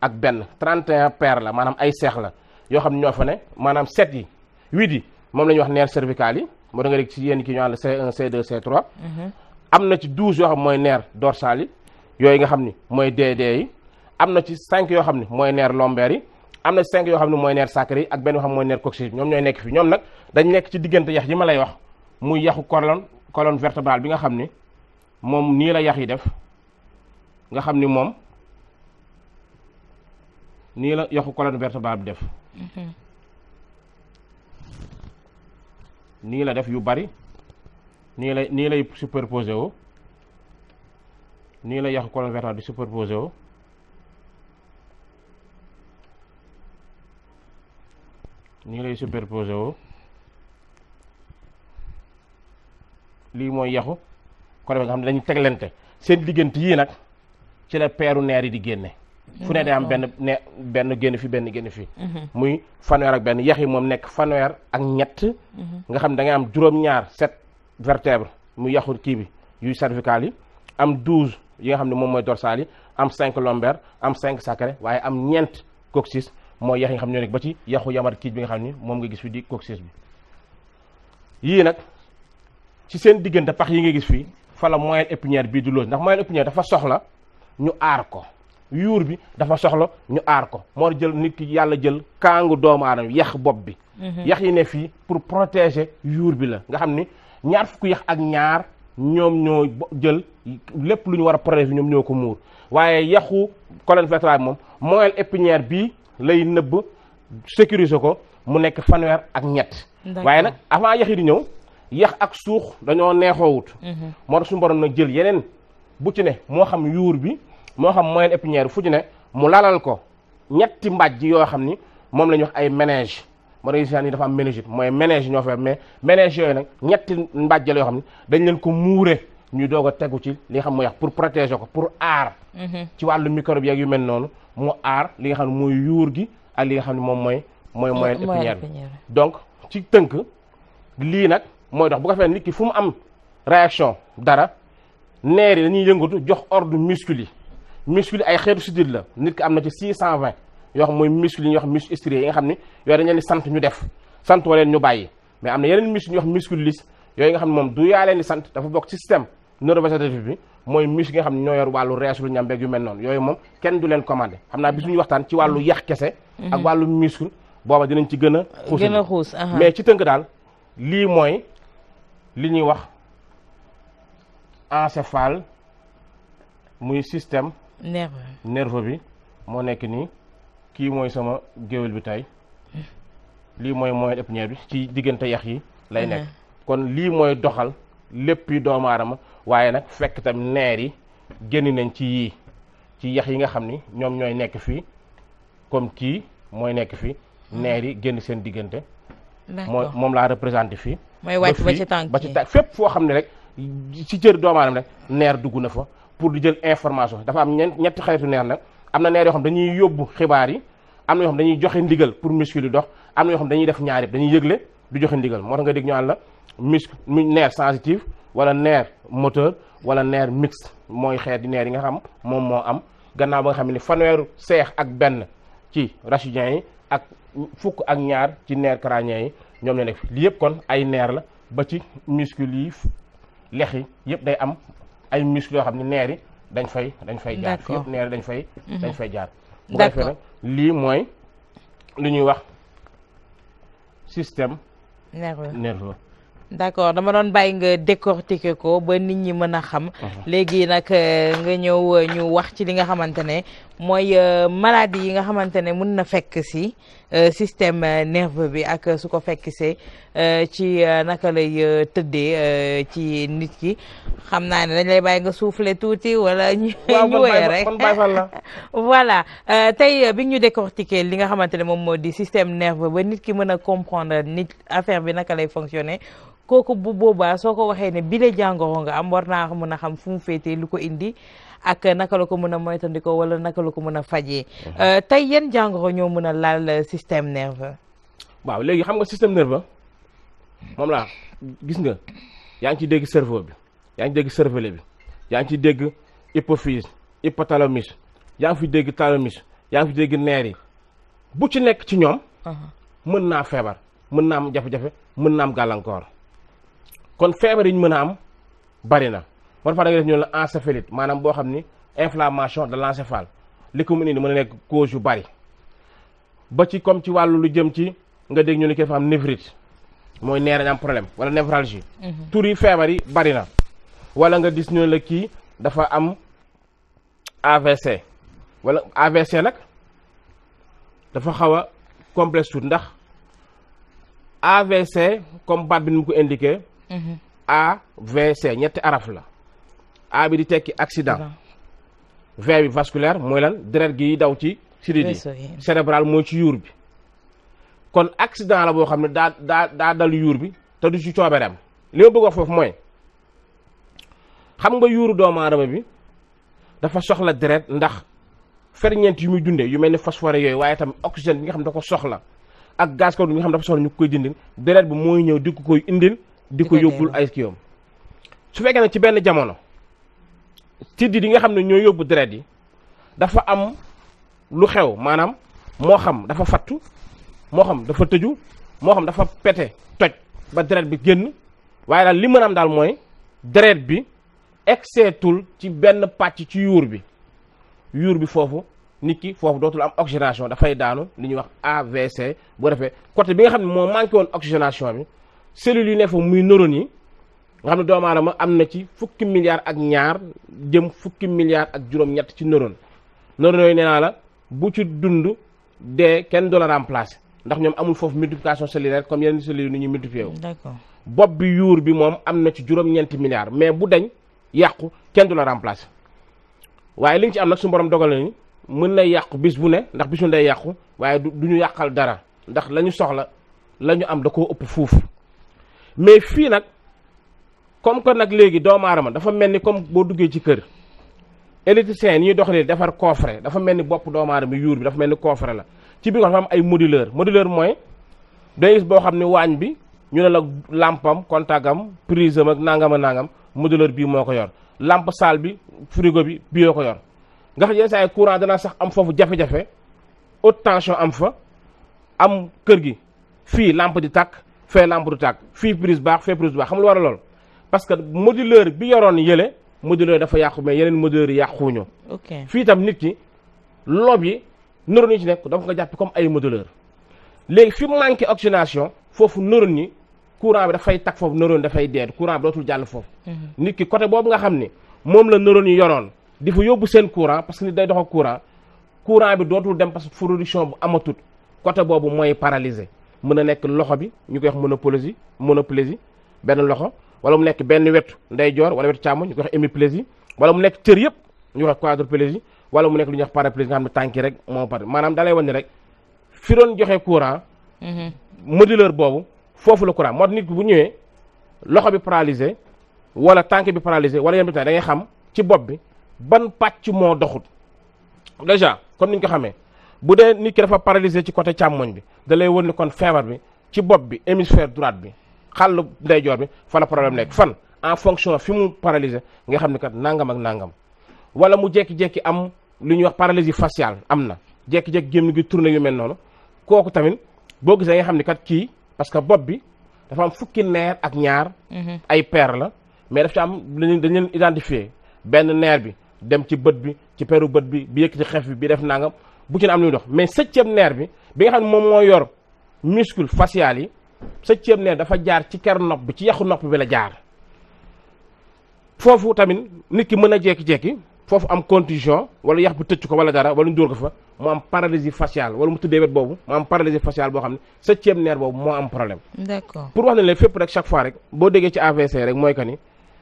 ak benn 31 paires la maanaam ay seex la yoo xam ne ñoo fa ne maanaam 7 yi 8 yi moom la ñuy wax neer cervical yi moo da nga dégg ci yenn kii ñu naan la C1 C2 C3 am na ci 12 yoo xam mooy nerf dorsal yi yooyu nga xam ni mooy DD yi am na ci 5 yoo xam ni mooy nerf lombaire yi am na ci 5 yoo xam ni mooy nerf sacré yi ak benn yoo xam mooy nerf coccyx ñoom ñooy nekk fii ñoom nag dañ nekk ci diggante yax yi ma lay wax muy yaxu colonne vertébrale bi nga xam ni moom nii la yax yi def nga xam ni moom nii la yaxu colonne vertébrale bi def nii la def yu bari nii lay superposé woo nii la yaxu colonne vertébrale di superposé woo nii lay superposé woo lii mooy yaxu colonne nga xam ne dañuy teglante seen diggante yii nag ci la peeru neer yi di génne fu ne day am benn génn fi benn génn fi muy fanweer ak benn yax yi moom nekk fanweer ak ñett nga xam ne da ngay am juróom-ñaar 7 vertèbres muy yaxu kii bi yuy cervical yi am 12 yi nga xam ne moom mooy dorsal yi am 5 lombaire am 5 sacré waaye am ñeent coccyx mooy yax yi nga xam ne ñoo nekk ba ci yaxu yamar kiij bi nga xam ni moom nga gis fi di coccyx bi yii nag ci seen diggante pax yi nga gis fii fa la moelle épinière bii di loos ndax moelle épinière dafa soxla ñu aar ko yuur bi dafa soxla ñu aar ko moo jël nit ki yàlla jël kaangu doomu aadama yax bopp bi yax yi ne fii pour protéger yuur bi la nga xam ni ñaar fukki yax ak ñaar ñoom ñoo jël lépp lu ñu war a protéger ñoom ñoo ko muur waaye yaxu colonne vertébrale moom moelle épinière bii lay nëbb sécuriser ko mu nekk fanweer ak ñett waaye nag avant yax yi di ñëw yax ak suux dañoo neexoowut moo tax suñu borom nag jël yeneen bu ci ne moo xam yuur bi moo xam moelle épinière fu ci ne mu lalal ko ñetti mbàjj yoo xam ni moom la ñuy wax ay méninge moo tax ni dafa am méningite mooy méninge ñoo fa mais méninge yooyu nag ñetti mbàjjal yoo xam ni dañ leen ko muure ñu doog a tegu ci li nga xam mooy yax pour protéger ko pour aar ci wàllu microbe yeeg yu mel noonu mu aar li nga xam ne mooy yuur gi ak li nga xam ne moom mooy moelle épinière bi donc ci tënk lii nag mooy dox bu ko fee nit ki fu mu am réaction dara neer yi dañuy yëngatu jox ordre muscle yi muscle yi ay xeetu sidit la nit ki am na ci 620 yoo xam mooy muscle yi ñuy wax muscle strié yi nga xam ni yooyu dañ leen di sant ñu def sant wa leen ñu bàyyi mais am na yeneen muscle ñuy wax muscle lisse yooyu nga xam ne moom du yaa leen di sant dafa bokk système neurovégétatif bi mooy muscle yi nga xam ne ñoo yor wàllu reesulu ñambeeg yu mel noonu yooyu moom kenn du leen commandé xam naa bis ñu waxtaan ci wàllu yax kese ak wàllu muscle booba dinañ ci gën a xuus mais ci tënk daal lii mooy li ñuy wax encéphale muy système nerveux bi moo nekk nii kii mooy sama géwél bi tey lii mooy moelle épinière bi ci diggante yax yi lay nekk kon lii mooy doxal léppi doomu aadama waaye nag fekk tam neer yi génn nañ ci yii ci yax yi nga xam ni ñoom ñooy nekk fii comme kii mooy nekk fii neer yi génn seen diggante moom laa représenté fii mooy wàcc ba ci tànk ba ci tànk fépp foo xam ne rek ci cër doomu aadama rek neer dugg na fa pour di jël information dafa am ñetti xeetu neer nag am na neer yoo xam dañuy yóbbu xibaar yi am na yoo xam dañuy joxe ndigal pour muscle yi dox am na yoo xam dañuy def ñaar yëpp dañuy yëgle du joxe ndigal moo tax nga dégg ñu naan la muscle nerf sensitif wala nerf moteur wala nerf mixte mooy xeeti neer yi nga xam moom moo am gannaaw ba nga xam ne fanweeru seex ak benn ci rachidien yi ak fukk ak ñaar ci nerf crânien yi ñoom ñoo nekk fi lii yëpp kon ay neer la ba ci muscle yi lex yi yëpp day am ay muscle yoo xam ne neer yi dañ fay jaar fi yëpp neer yi dañ fay jaar bu ko defee nag lii mooy li ñuy wax système nerveux d'accord dama doon bàyyi nga décortiquer ko ba nit ñi mën a xam léegi nag nga ñëw ñu wax ci li nga xamante ne mooy maladie yi nga xamante ne mën na fekk si système nerveux bi ak su ko fekk see ci naka lay tëddee ci nit ki xam naa ne dañ lay bàyyi nga souffler tuuti wala ñu woyee rek voilà tey bi ñu décortiquer li nga xamante ne moom moo di système nerveux ba nit ki mën a comprendre nit affaire bi naka lay fonctionner kooku bu boobaa soo ko waxee ne bile jàngoro nga am war naa mën a xam fu mu féetee lu ko indi ak naka la ko mën a moytandikoo wala naka la ko mën a fajee tey yan jàngoro ñoo mën a laal système nerveux. waaw léegi xam nga système nerveux moom laa gis nga yaa ngi ci dégg cerveau bi yaa ngi dégg cervelet bi yaa ngi ci dégg hypophyse hypothalamus yaa ngi fi dégg thalamus yaa ngi fi dégg neer yi bu ci nekk ci ñoom mën naa feebar mën naa am jafe-jafe mën naa am gàllankoor kon feebar yi ñu mën a am bari na moo tax da nga def ñu la encéphalite maanaam boo xam ni inflammation de l'encéphale li ko mën indi mën a nekk cause yu bari ba ci comme ci wàllu lu jëm ci nga dégg ñu ne dafa am névrite mooy neer dañ am problème wala névralgie tur yi feebar yi bari na wala nga gis ñu la kii dafa am AVC wala AVC nag dafa xaw a complexe tuuti ndax AVC comme baat bi ni mu ko indiqué AVC ñetti araf la A bi di tekki accident V bi vasculaire mooy lan deret gi daw ci sidit yi cérébral mooy ci yuur bi kon accident la boo xam ne daa dal yuur bi te du ci coobereem li ma bëgg wax foofu mooy xam nga yuuru doomu aadama bi dafa soxla deret ndax ferñeent yu muy dundee yu mel ni phosphore yooyu waaye tam oxygène bi nga xam ne da ko soxla ak gaz carbonique bi nga xam ne dafa soxla ñu koy dindil deret bi mooy ñëw di ko koy indil di ko yóbbul ay kiyom su fekkee nag ci benn jamono tiddi yi nga xam ne ñoo yóbbu deret yi dafa am lu xew maanaam moo xam dafa fattu moo xam dafa tëju moo xam dafa pete toj ba deret bi génn waaye daal li mën am daal mooy deret bi exeetul ci benn pàcc ci yuur bi foofu nit ki foofu dootul am oxygénation dafay daanu li ñuy wax AVC bu defee côté bi nga xam ne moo manqué woon oxygénation bi cellules yi ne fa muy neurones yi nga xam ne doomu aadama am na ci fukki milliards ak ñaar jëm fukki milliards ak juróom-ñett ci neurones yooyu nee naa la bu ci dund dee kenn du la remplacer ndax ñoom amul foofu multiplication cellulaire comme yeneen cellules ni ñuy multiplier wu. D'accord. bopp bi yuur bi moom am na ci juróom-ñeenti milliards mais bu dañ yàqu kenn du la remplacer waaye li nga ci am nag su borom dogal na ni mën na yàqu bis bu ne ndax bis bu ne day yàqu waaye du ñu yàqal dara ndax la ñu soxla la ñu am da koo ëpp fuuf mais fii nag comme que nag léegi doomu aadama dafa mel ni comme boo duggee ci kër électricien yi ñuy doxalee defar coffret dafa mel ni bopp doomu aadama yuur bi dafa mel ni coffret la ci biir ko dafa am ay moduleur mooy day gis boo xam ne waañ bi ñu ne la lampam contactam prise am ak nangam moduleur bii moo ko yor lampe salle bi frigo bi bii ko yor nga xam yenn saa yi courant dana sax am foofu jafe-jafe haute tension am fa am kër gi fii lampe di tàkk fee lampe du tàkk fii prise baax fee prise du baax xam lu war a lool parce que moduleur bi yoroon yële moduleur dafa yàqu mais yeneen moduleur yi yàquñu. ok fii itam nit ki lob yi neurones yi ci nekk dafa nga jàpp comme ay moduleur léegi fi mu manqué oxygénation foofu neurones yi courant bi dafay tag foofu neurones dafay dee courant bi dootul jàll foofu. nit ki côté boobu nga xam ni moom la neurones yi yoroon di fa yóbbu seen courant parce que nit day dox ak courant bi dootul dem parce que production bu amatut côté boobu mooy paralysé mën a nekk loxo bi ñu koy wax monoplésie benn loxo wala mu nekk benn wetu ndeyjoor wala wetu càmmoñ ñu koy wax hémiplégie wala mu nekk cër yëpp ñu koy wax quadriplégie wala mu nekk lu ñuy wax paraplégie nga xam ne tànki rek moo par maanaam dalay wan ni rek fi doon joxe courant moduleur boobu foofu la courant moo tax nit ki bu ñëwee loxo bi paralysé wala tànk bi paralysé wala yenn bi da ngay xam ci bopp bi ban pàcc moo doxut déjà comme ni ñu ko xamee bu dee nit ki dafa paralysé ci côté càmmoñ bi da lay won ni kon feebar bi ci bopp bi hémisphère droite bi xàllu ndeyjoor bi fa la problème nekk fan en fonction fi mu paralysé nga xam ni kat nangam ak nangam wala mu jekki-jekki am lu ñuy wax paralysie faciale am na jekki-jekki gémmiñ gi tourné yu mel noonu kooku tamit boo gisee nga xam ni kat kii parce que bopp bi dafa am fukki neer ak ñaar ay paire la mais daf ci am dañ leen identifier benn neer bi dem ci bët bi ci peru bët bi yëkk ci xef bi def nangam bu ci ne am lu muy dox mais septième neer bi nga xam ne moom moo yor muscle facial yi septième neer dafa jaar ci ker nopp bi ci yaxu nopp bi la jaar foofu tamit nit ki mën a jekki-jekki foofu am contusion wala yax bi tëcc ko wala dara wala ñu dóor ko fa mu am paralysie faciale wala mu tëddee wet boobu mu am paralysie faciale boo xam ne septième neer boobu moo am problème. D'accord. pour wax ne leen fépp rek chaque fois rek boo déggee ci AVC rek mooy que ni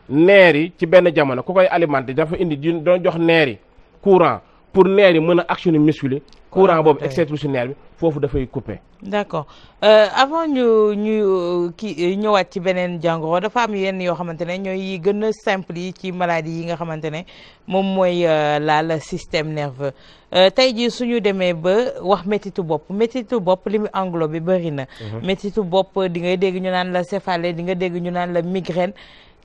neer yi ci benn jamono ku koy alimenté dafa indi doon jox neer yi courant pour neer yi mën a actionner muscle courant boobu excès ci neer bi foofu dafay coupé. d'accord avant ñu kii ñëwaat ci beneen jàngoro dafa am yenn yoo xamante ne ñooy gën a simple yi ci maladie yi nga xamante ne moom mooy laal système nerveux tey jii suñu demee ba wax métitu bopp li mu englobé bëri na. métitu bopp di ngay dégg ñu naan la céphalée di nga dégg ñu naan la migraine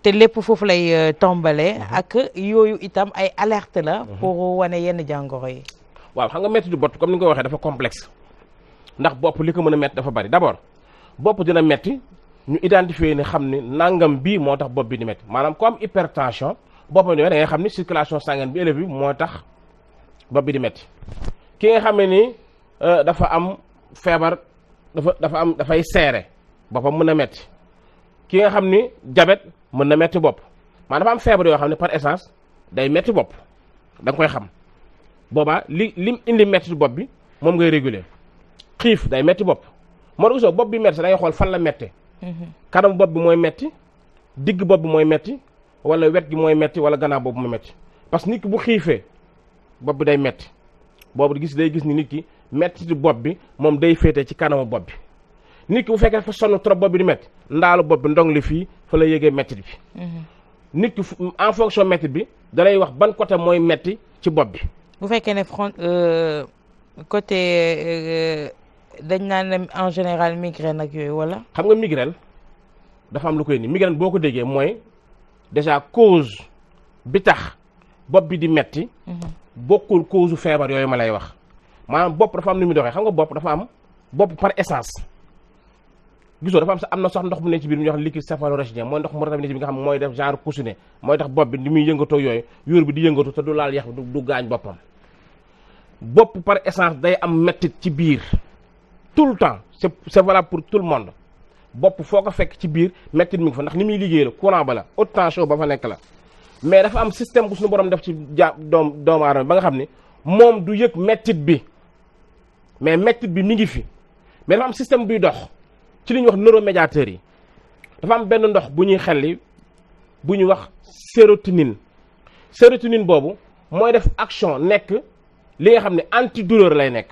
te lépp foofu lay tombale ak yooyu itam ay alerte la pour wane yenn jàngoro yi. waaw xam nga métti du bopp comme ni nga ko waxee dafa complexe ndax bopp li ko mën a métti dafa bari d'abord bopp dina métti ñu identifier ne xam ne nangam bii moo tax bopp bi di métti maanaam ku am hypertension boppam di métti da ngay xam ni circulation sanguine bi élevé bi moo tax bopp bi di métti ki nga xam ne ni dafa am feebar dafay seere boppam mën na métti ki nga xam ni diabète mën na métti bopp maanaam dafa am feebar yoo xam ne par essence day métti bopp da nga koy xam boobaa lim indi métti bopp bi moom ngay réguler xiif day métti bopp moo tax bopp bi métti da ngay xool fan la méttee. kanam bopp bi mooy métti digg bopp bi mooy métti wala wet gi mooy métti wala gannaaw bopp mooy métti parce que nit ki bu xiifee bopp bi day métti boobu day gis ni nit ki métti ci bopp bi moom day féete ci kanamu bopp bi nit ki bu fekkee dafa sonn trop bopp bi di métti ndaalu bopp bi ndong li fii fa la yëgee métti bi. nit ki en fonction métti bi da lay wax ban côté mooy métti ci bopp bi. bu fekkee ne côté dañ naan en général migraine ak yooyu wala. xam nga migraine dafa am lu koy indi migraine boo ko déggee mooy déjà cause bi tax bopp bi di metti bokkul cause feebar yooyu ma lay wax maanaam bopp dafa am nu muy doxee xam nga bopp dafa am bopp par essence gisoo dafa am na sax ndox bu ne ci biir ñu wax liquide céphalorachidien mooy ndox mu rafet ne ci bi nga xam mooy def genre coussinet mooy tax bopp bi ni muy yëngatoo yooyu yuur bi di yëngatu te du laal yax bi du gaañ boppam bopp par essence day am mettit ci biir tout le temps c'est valable pour tout le monde bopp foo ko fekk ci biir mettit mi ngi fa ndax ni muy liggéey la courant ba la haute tension ba fa nekk la mais dafa am système bu suñu borom def ci doomu aadama ba nga xam ni moom du yëg mettit bi mais mettit bi mi ngi fi mais dafa am système buy dox ci li ñuy wax neuromédiateurs yi dafa am benn ndox bu ñuy xelli bu ñuy wax sérotonine boobu mooy def action nekk li nga xam ne antidouleur lay nekk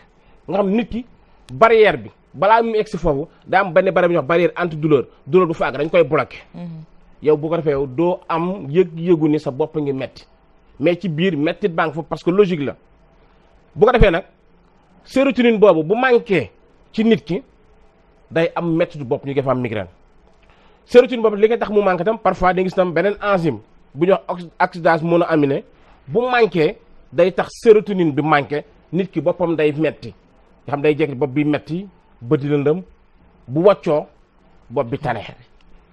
nga xam nit ki barrière bi balaa mu egg si foofu daa am benn barrière bu ñuy wax barrière antidouleur douleur bu fa àgg dañ koy bloqué. yow bu ko defee yow doo am yëgu ni sa bopp ngi metti mais ci biir mettit baa ngi foofu parce que logique la bu ko defee nag sérotonine boobu bu manqué ci nit ki day am mettitu bopp ñu ngi fa am migraine sérotonine boobu li nga tax mu manqué tam parfois da nga gis tam beneen enzyme bu ñuy wax oxydase monoaminée bu manqué day tax sérotonine bi manqué nit ki boppam day metti nga xam day jekk bopp bi metti bët di lëndëm bu waccoo bopp bi tane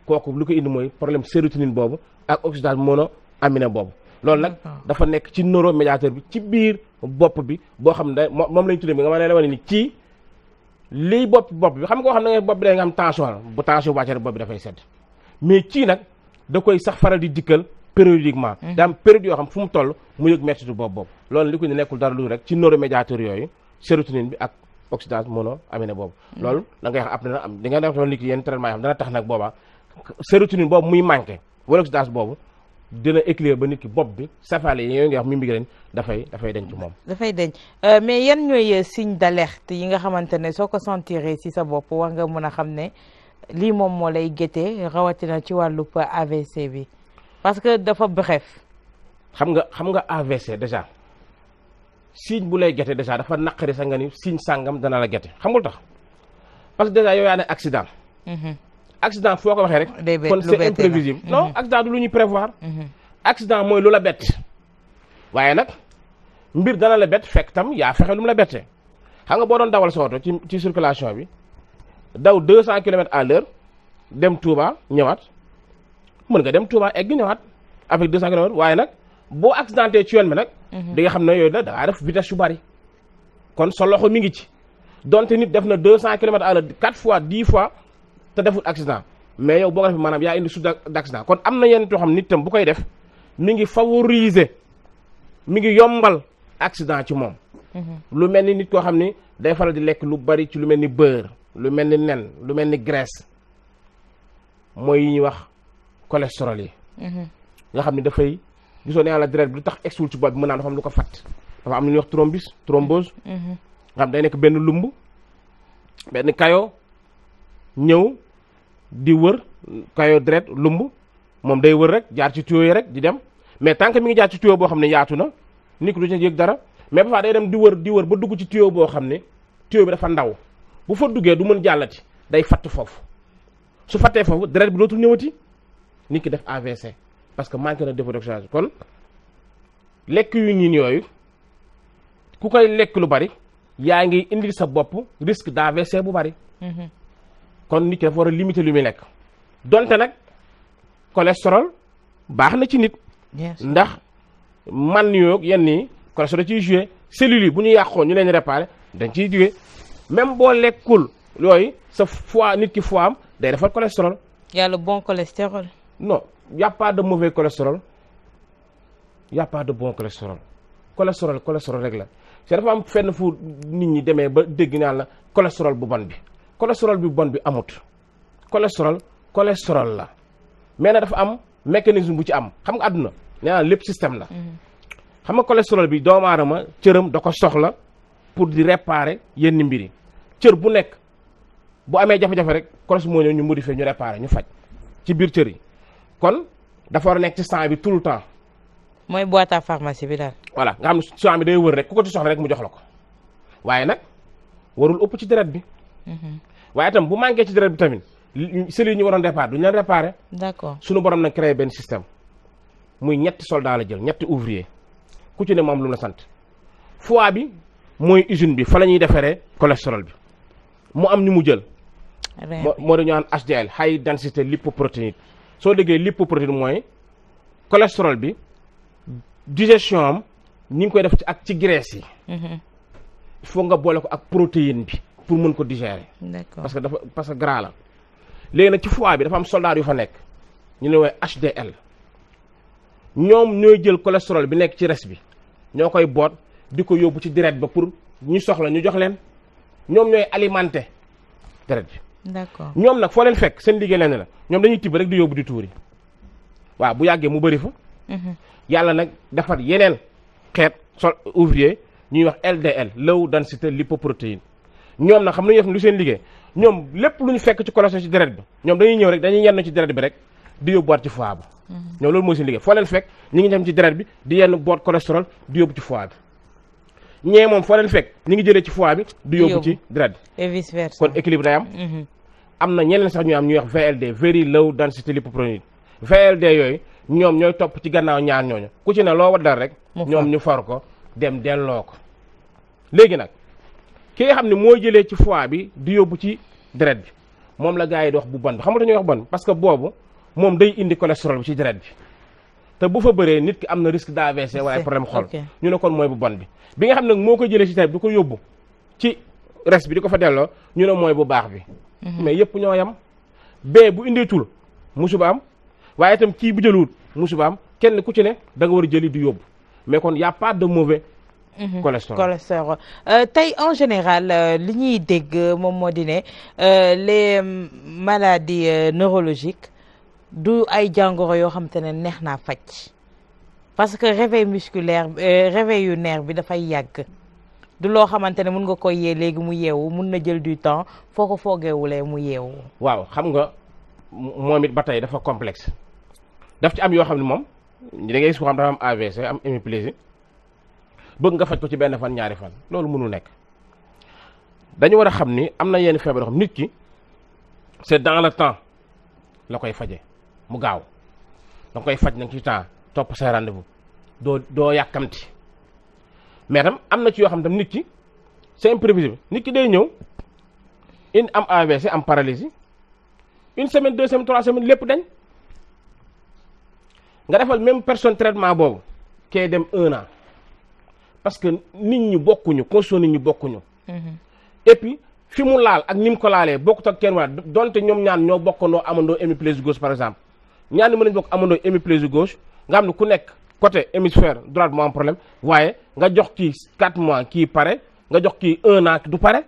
kooku lu ko indi mooy problème sérotonine boobu ak oxydase monoaminée boobu loolu nag dafa nekk ci neuromédiateur bi ci biir bopp bi boo xam ne moom lañ tuddee bi nga ma ne la wane ni ci lii bopp bi xam nga koo xam ne bopp bi da nga am tension la bu tension wàccee bopp bi dafay sedd mais ci nag da koy sax faral di dikkal périodiquement daa am période yoo xam fu mu toll mu yëg mettitu boobu loolu li ko ne nekkul dara lu rek ci neuromédiateur yooyu sérotonine bi ak oxydase monoaminée boobu loolu da ngay wax après na am di nga def li ki yenn traitement yoo xam dana tax nag boobaa sérotonine boobu muy manqué wala oxydase boobu dina équilibre ba nit ki bopp bi safale yi yooyu nga wax mi migraine dafay denc moom dafay denc mais yan ñooy signe d'alerte yi nga xamante ne soo ko sentiree ci sa bopp war nga mën a xam ne lii moom moo lay géttee rawatina ci wàllu AVC bi parce que dafa bref xam nga AVC déjà signe bu lay gétte déjà dafa naqari sa nga ni signe sàngam dana la gétte xam nga lu tax parce que déjà yow yaa ne accident accident foo ko waxee rek kon c'est imprévisible non accident du lu ñuy prévoir accident mooy lu la bett waaye nag mbir dana la bett fekk tam yaa fexe lu mu la bettee xam nga boo doon dawal sa oto ci circulation bi daw 200 kilomètres à l'heure dem Touba ñëwaat mën nga dem Touba egg ñëwaat avec 200 kilomètres waaye nag boo accidenté ci yoon bi nag di nga xam ne yooyu la da ngaa def vitesse yu bari kon sa loxo mi ngi ci donte nit def na 200 kilomètres à l'heure 4 fois 10 fois te deful accident mais yow boo ko defee maanaam yaa indi suuf d'accident kon am na yenn yoo xam nit tam bu koy def mi ngi favoriser mi ngi yombal accident ci moom lu mel ni nit koo xam ni day faral di lekk lu bari ci lu mel ni beurre lu mel ni nen lu mel ni graisse mooy yi ñuy wax cholestérol yi nga xam ni dafay gisoo ne yàlla deret bi lu tax exul ci bopp bi mën naa dafa am lu ko fatt dafa am lu ñuy wax thrombose nga xam day nekk benn lumb benn kayo ñëw di wër kayo deret lumb moom day wër rek jaar ci tuyau yi rek di dem mais tant que mi ngi jaar ci tuyau boo xam ne yaatu na nit ki du ci yëg dara mais parfois day dem di wër ba dugg ci tuyau boo xam ne tuyau bi dafa ndaw bu fa duggee du mën jàllati day fatt foofu su fattee foofu deret bi dootul ñëwati nit ki def AVC parce que manqué na dépôt d'oxygène kon lekk yu niin yooyu ku koy lekk lu bari yaa ngi indil sa bopp risque d'AVC bu bari kon nit ki dafa war a limiter lu muy lekk donte nag cholestérol baax na ci nit ndax man yoog yenn yi cholestérol ciy joué cellules yi bu ñu yàqoon ñu leen réparé dañ ciy jóge même boo lekkul yooyu sa foie nit ki foie am day defar cholestérol. y a le bon cholestérol. non y a pas de mauvais cholestérol y a pas de bon cholestérol cholestérol rek la c'est dafa am fenn fu nit ñi demee ba dégg naan la cholestérol bu bon bi cholestérol bu bon bi amut cholestérol la mais nag dafa am mécanisme bu ci am xam nga àdduna nee naa lépp système la. xam nga cholestérol bi doomu aadama cëram da ko soxla pour di réparer yenn mbir yi cër bu nekk bu amee jafe-jafe rek cholestérol moo ñëw ñu modifier ñu réparer ñu faj ci biir cër yi kon dafa war a nekk ci sang bi tout le temps. mooy boîte à pharmacie bi daal. voilà nga xam ne sang bi day wër rek ku ko ci soxla rek mu jox la ko waaye nag warul ëpp ci deret bi. waaye itam bu manqué ci deret bi tamit cellules yi ñu waroon réparer duñu leen réparer. d'accord suñu borom nag créé benn système muy ñetti soldat la jël ñetti ouvrier ku ci ne moom lu la sant foie bi mooy usine bi fa la ñuy defaree cholestérol bi mu am ñu mu jël. moo dañu naan HDL high density lipoprotéine soo déggee lipoprotéine mooy cholestérol bi digestion am ñi ngi koy def ci ak ci graisse yi. il faut nga boole ko ak protéine bi pour mën ko digérer. d'accord parce que gras la. léegi nag ci foie bi dafa am soldat yu fa nekk ñu ne woowee HDL ñoom ñooy jël cholestérol bi nekk ci res bi ñoo koy boot di ko yóbbu ci deret ba pour ñu soxla ñu jox leen ñoom ñooy alimenter deret bi. d'accord ñoom nag foo leen fekk seen liggéey leen la ñoom dañuy tibb rek di yóbbu di tuuri waaw bu yàggee mu bëri fa. yàlla nag defar yeneen xeet ouvrier ñuy wax LDL low density lipoprotéine ñoom nag xam nañu def lu seen liggéey ñoom lépp lu ñu fekk ci cholestérol ci deret bi ñoom dañuy ñëw rek dañuy yenn ci deret bi rek di yóbbuwaat ci foie ba. ñoom loolu mooy seen liggéey foo leen fekk ñu ngi dem ci deret bi di yenn boot cholestérol di yóbbu ci foie bi ñee moom foo leen fekk ñu ngi jëlee ci foie bi di yóbbu ci deret bi. et vice versa kon équilibre day am. am na ñeneen sax ñu am ñuy wax VLD very low density lipoprotein VLD yooyu ñoom ñooy topp ci gannaaw ñaar ñooñu ku ci ne loo waddal rek. ñoom ñu far ko dem delloo ko. léegi nag ki nga xam ne moo jëlee ci foie bi di yóbbu ci deret bi moom la gars yi di wax bu bon bi xam nga ñuy wax bon parce que boobu moom day indi cholestérol bi ci deret bi te bu fa bëree nit ki am na risque d'AVC wala ay problème xol ñu ne kon mooy bu bon bi nga xam ne moo ko jëlee ci deret bi di ko yóbbu ci res bi di ko fa delloo ñu ne mooy bu baax bi. mais yëpp ñoo yam bee bu indeetul musiba am waaye itam kii bu jëluwut musiba am kenn ku ci ne da nga war a jëli di yóbbu mais kon y a pas de mauvais cholestérol tey en général li ñuy dégg moom moo di ne les maladies neurologiques du ay jàngoro yoo xam te ne neex naa faj parce que réveil musculaire réveil yu nerf bi dafay yàgg du loo xamante ne mun nga koy yee léegi mu yeewu mun na jël du temps foo ko foogeewulee mu yeewu. waaw xam nga moom it ba tey dafa complexe daf ci am yoo xam ne moom da ngay gis ko xam dafa am AVC am hémiplégie bëgg nga faj ko ci benn fan ñaari fan loolu mënul nekk dañu war a xam ni am na yenn feebar yoo xam nit ki c'est dans le temps la koy faje mu gaaw da nga koy faj nag ci temps topp say rendez-vous doo yàkkamti mais tam am na ci yoo xam tam nit ki c'est imprévisible nit ki day ñëw in am AVC am paralysie une semaine 2 semaines 3 semaines lépp dañ nga defal même personne traitement boobu kay dem 1 an parce que nit ñi bokkuñu condition nit ñi bokkuñu. et puis fi mu laal ak ni mu ko laalee bokkut ak kenn waa donte ñoom ñaan ñoo bokkandoo amandoo hémiplégie gauche par exemple ñaan ni mën nañu bokk amandoo hémiplégie gauche nga xam ne ku nekk côté hémisphère droite moo am problème waaye nga jox kii 4 mois kii pare nga jox kii 1 an du pare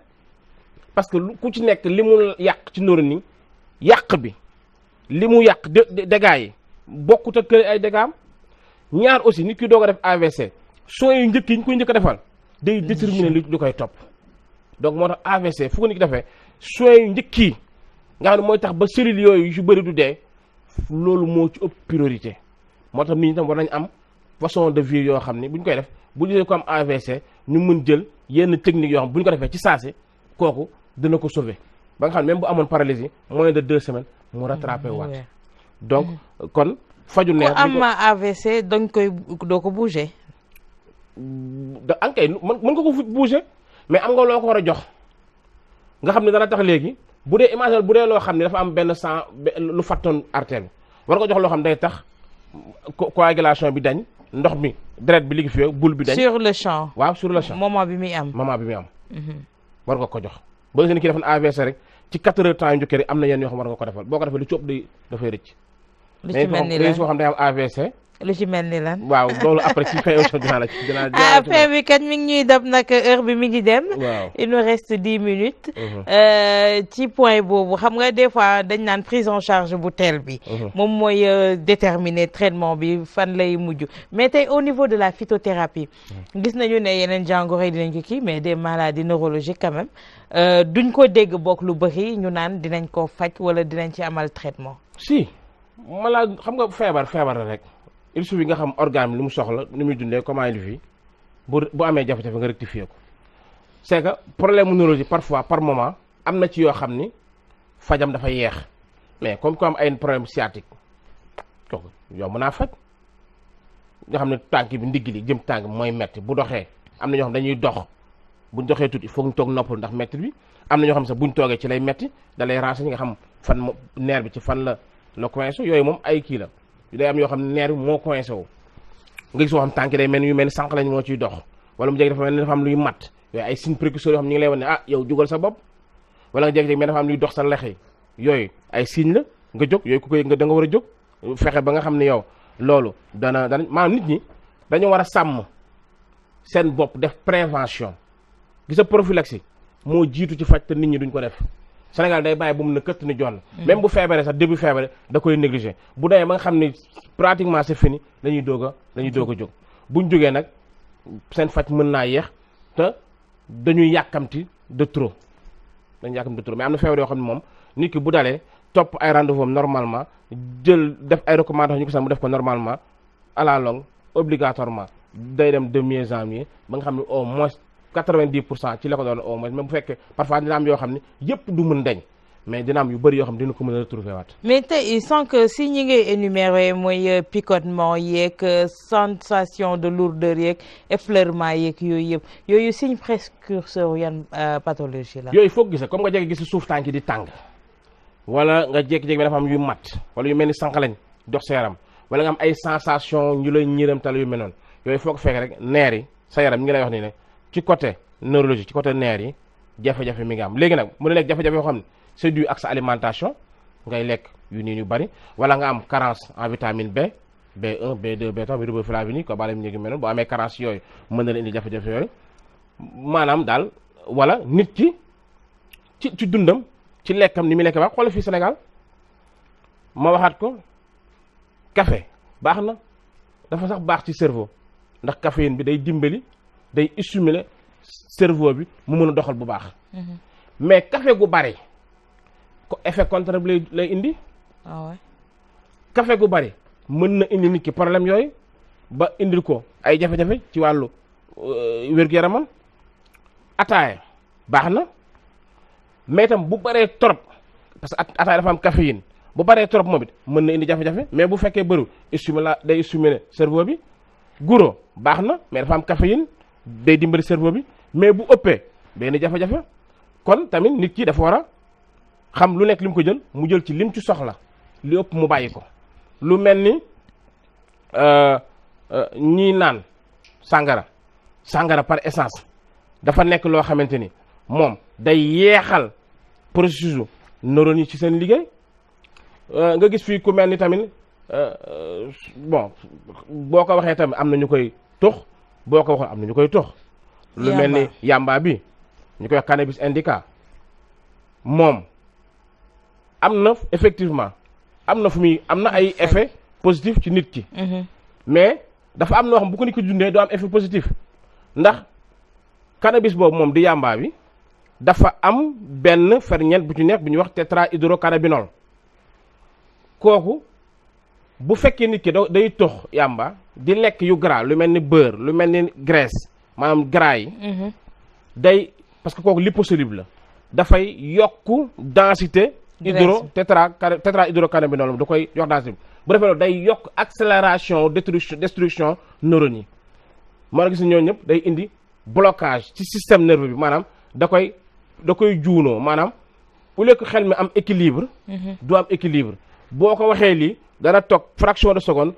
parce que ku ci nekk li mu yàq ci neurone yi yàq bi li mu yàq dégâts yi bokkut ak ay dégâts am ñaar aussi nit ki doog a def AVC soins yu njëkk yi ñu koy njëkk a defal day déterminer lu koy topp donc moo tax AVC fu ko nit ki defee soins yu njëkk yi nga xam ne mooy tax ba cellules yooyu yu bëri du dee loolu moo ci ëpp priorité moo tax nit ñi tam war nañ am façon de vie yoo xam ne bu ñu koy def bu gisee ko am AVC ñu mën jël yenn techniques yoo xam bu ñu ko defee ci saasi kooku dina ko sauver ba nga xam ne même bu amoon paralysie moins de 2 semaines mu rattrapé waat donc kon faju neex ku am AVC dañ koy doo ko bouger da ankay mën nga ko bouger mais am nga loo ko war a jox nga xam ne dana tax léegi bu dee imagine bu dee loo xam ne dafa am benn sang lu fattoon artère bi war ko jox loo xam day tax coagulation bi dañ ndox mi deret bi liggéey fi bul bi dañ. sur le champ. waaw sur le champ moment bi muy am. war nga ko jox ba nga ni ki defoon AVC rek ci 4 heures temps yu njëkkee rek am na yenn yoo xam war nga ko defal boo ko defee lu ci ëpp dafay rëcc. lu ci mel ni lan soo xam day am AVC. lu ci mel ni lan. waaw loolu après ci fin émission dinaa fin bi kat mi ngi ñuy dab nag heure bi mi ngi dem. waaw il nous reste 10 minutes. ci point boobu xam nga des fois dañ naan prise en charge bu teel bi. moom mooy déterminer traitement bi fan lay mujj mais tey au niveau de la phytothérapie. gis nañu ne yeneen jàngoro yi dinañ ko kii mais des maladies neurologiques quand même duñ ko dégg bokk lu bëri ñu naan dinañ ko faj wala dinañ ci amal traitement. si malade xam nga feebar la rek. il suffit nga xam organe bi lu mu soxla ni muy dundee comment il vit bu amee jafe-jafe nga rectifier ko c'est que problème mu neurologie parfois par moment am na ci yoo xam ni fajam dafa yeex mais comme am ay problème sciatique kooku yow mën naa faj nga xam ne tànk bi ndigg li jëm tànk bi mooy metti bu doxee am na ñoo xam dañuy dox buñ doxee tuuti il faut ñu toog noppal ndax metti bi am na ñoo xam sax buñ toogee ci lay metti da lay renseigner nga xam fan nerf bi ci fan la coince yooyu moom ay kii la day am yoo xam ne neer bi moo coincé wu nga gis soo xam tànk day mel ni yu mel ni sànq lañ moo ciy dox wala mu jékki dafa mel ni dafa am luy mat yooyu ay signes précurseurs yoo xam ñu ngi lay wan ne yow jugal sa bopp wala nga jékki-jékki mel dafa am luy dox sa lex yi yooyu ay signes la nga jóg yooyu ku koy da nga war a jóg fexe ba nga xam ne yow loolu dana maanaam nit ñi dañoo war a sàmm seen bopp def prévention gis nga prophylaxie moo jiitu ci faj te nit ñi duñ ko def Sénégal day bàyyi bu mu ne këtt ni jonn même bu feebaree sax début feebaree da koy négliger bu demee ba nga xam ni pratiquement c'est fini dañuy doog a jóg buñ jógee nag seen faj mën naa yeex te dañuy yàkkamti de trop mais am na feebar yoo xam ne moom nit ki bu dalee topp ay rendez-vous am normalement jël def ay recommandations ñu ko sax mu def ko normalement à la longue obligatoirement day dem de mieux en mieux ba nga xam ne au moins 90% ci la ko doon au moins même bu fekkee parfois dina am yoo xam ne yëpp du mën dañ mais dina am yu bëri yoo xam ne dina ko mën a retrouver waat. mais tey sans que si ñi ngay énumérer mooy picotement yeeg sensation de lourdeur yeeg effleurement yeeg yooyu signe précurseur yan pathologie la. yooyu foog gis comme nga jékki gis suuf tànk di tàng wala nga jékki-jékki dafa am yu mat wala yu mel ni sànq lañ dox sa yaram wala nga am ay sensation ñu lay ñiram tal yu mel noonu yooyu foog fekk rek neer yi sa yaram ñi ngi lay wax nii ne. ci côté neurologie ci côté nerf yi jafe-jafe mi nga am léegi nag mu ne lekk jafe-jafe yoo xam ne c'est dû ak sa alimentation ngay lekk yu nii yu bari wala nga am carence en vitamine B B1 B2 B3 bi riboflavine ko bala mi ñegi mel noonu boo amee carence yooyu mën na la indi jafe-jafe yooyu maanaam daal wala nit ki ci dundam ci lekkam ni muy lekk baax xoolal fii Sénégal ma waxaat ko café baax na dafa sax baax ci cerveau ndax caféine bi day dimbali day stimuler cerveau bi mu mën a doxal bu baax. mais café gu bari ko effet contraire bi lay indi. waaw café gu bari mën na indi nit ki problème yooyu ba indil ko ay jafe-jafe ci wàllu wér-gu-yaramam. ataaya baax na mais itam bu baree trop parce que ataaya dafa am caféine bu baree trop moom it mën na indi jafe-jafe mais bu fekkee bëru day stimuler cerveau bi. guro baax na mais dafa am caféine. day dimbali cerveau bi mais bu ëppee benn jafe-jafe kon tamit nit ki dafa war a xam lu nekk li mu ko jël mu jël ci lim ci soxla li ëpp mu bàyyi ko lu mel ni ñii naan sàngara par essence dafa nekk loo xamante ni moom day yeexal processus neurones yi ci seen liggéey nga gis fii ku mel ni tamit bon boo ko waxee tamit am na ñu koy tux boo ko waxoon am na ñu koy tox lu mel ni yamba bi ñu koy wax cannabis indica moom am na effectivement am na fu muy am na ay effet positif ci nit ki mais dafa am noo xam bu ko nit ki dundee doo am effet positif ndax cannabis boobu moom di yamba bi dafa am benn ferñeent bu ci nekk bu ñuy wax tétrahydrocannabinol kooku bu fekkee nit ki day tox yamba di lekk yu gras lu mel ni beurre lu mel ni graisse maanaam gras yi day parce que kooku liposoluble la dafay yokku densité tétrahydrocannabinol da koy yox densité bu defee loolu day yokk accélération destruction neurones yi moo la gis ñoo ñëpp day indi blocage ci système nerveux bi maanaam da koy juunoo maanaam au lieu que xel mi am équilibre du am équilibre boo ko waxee lii dana toog fraction de seconde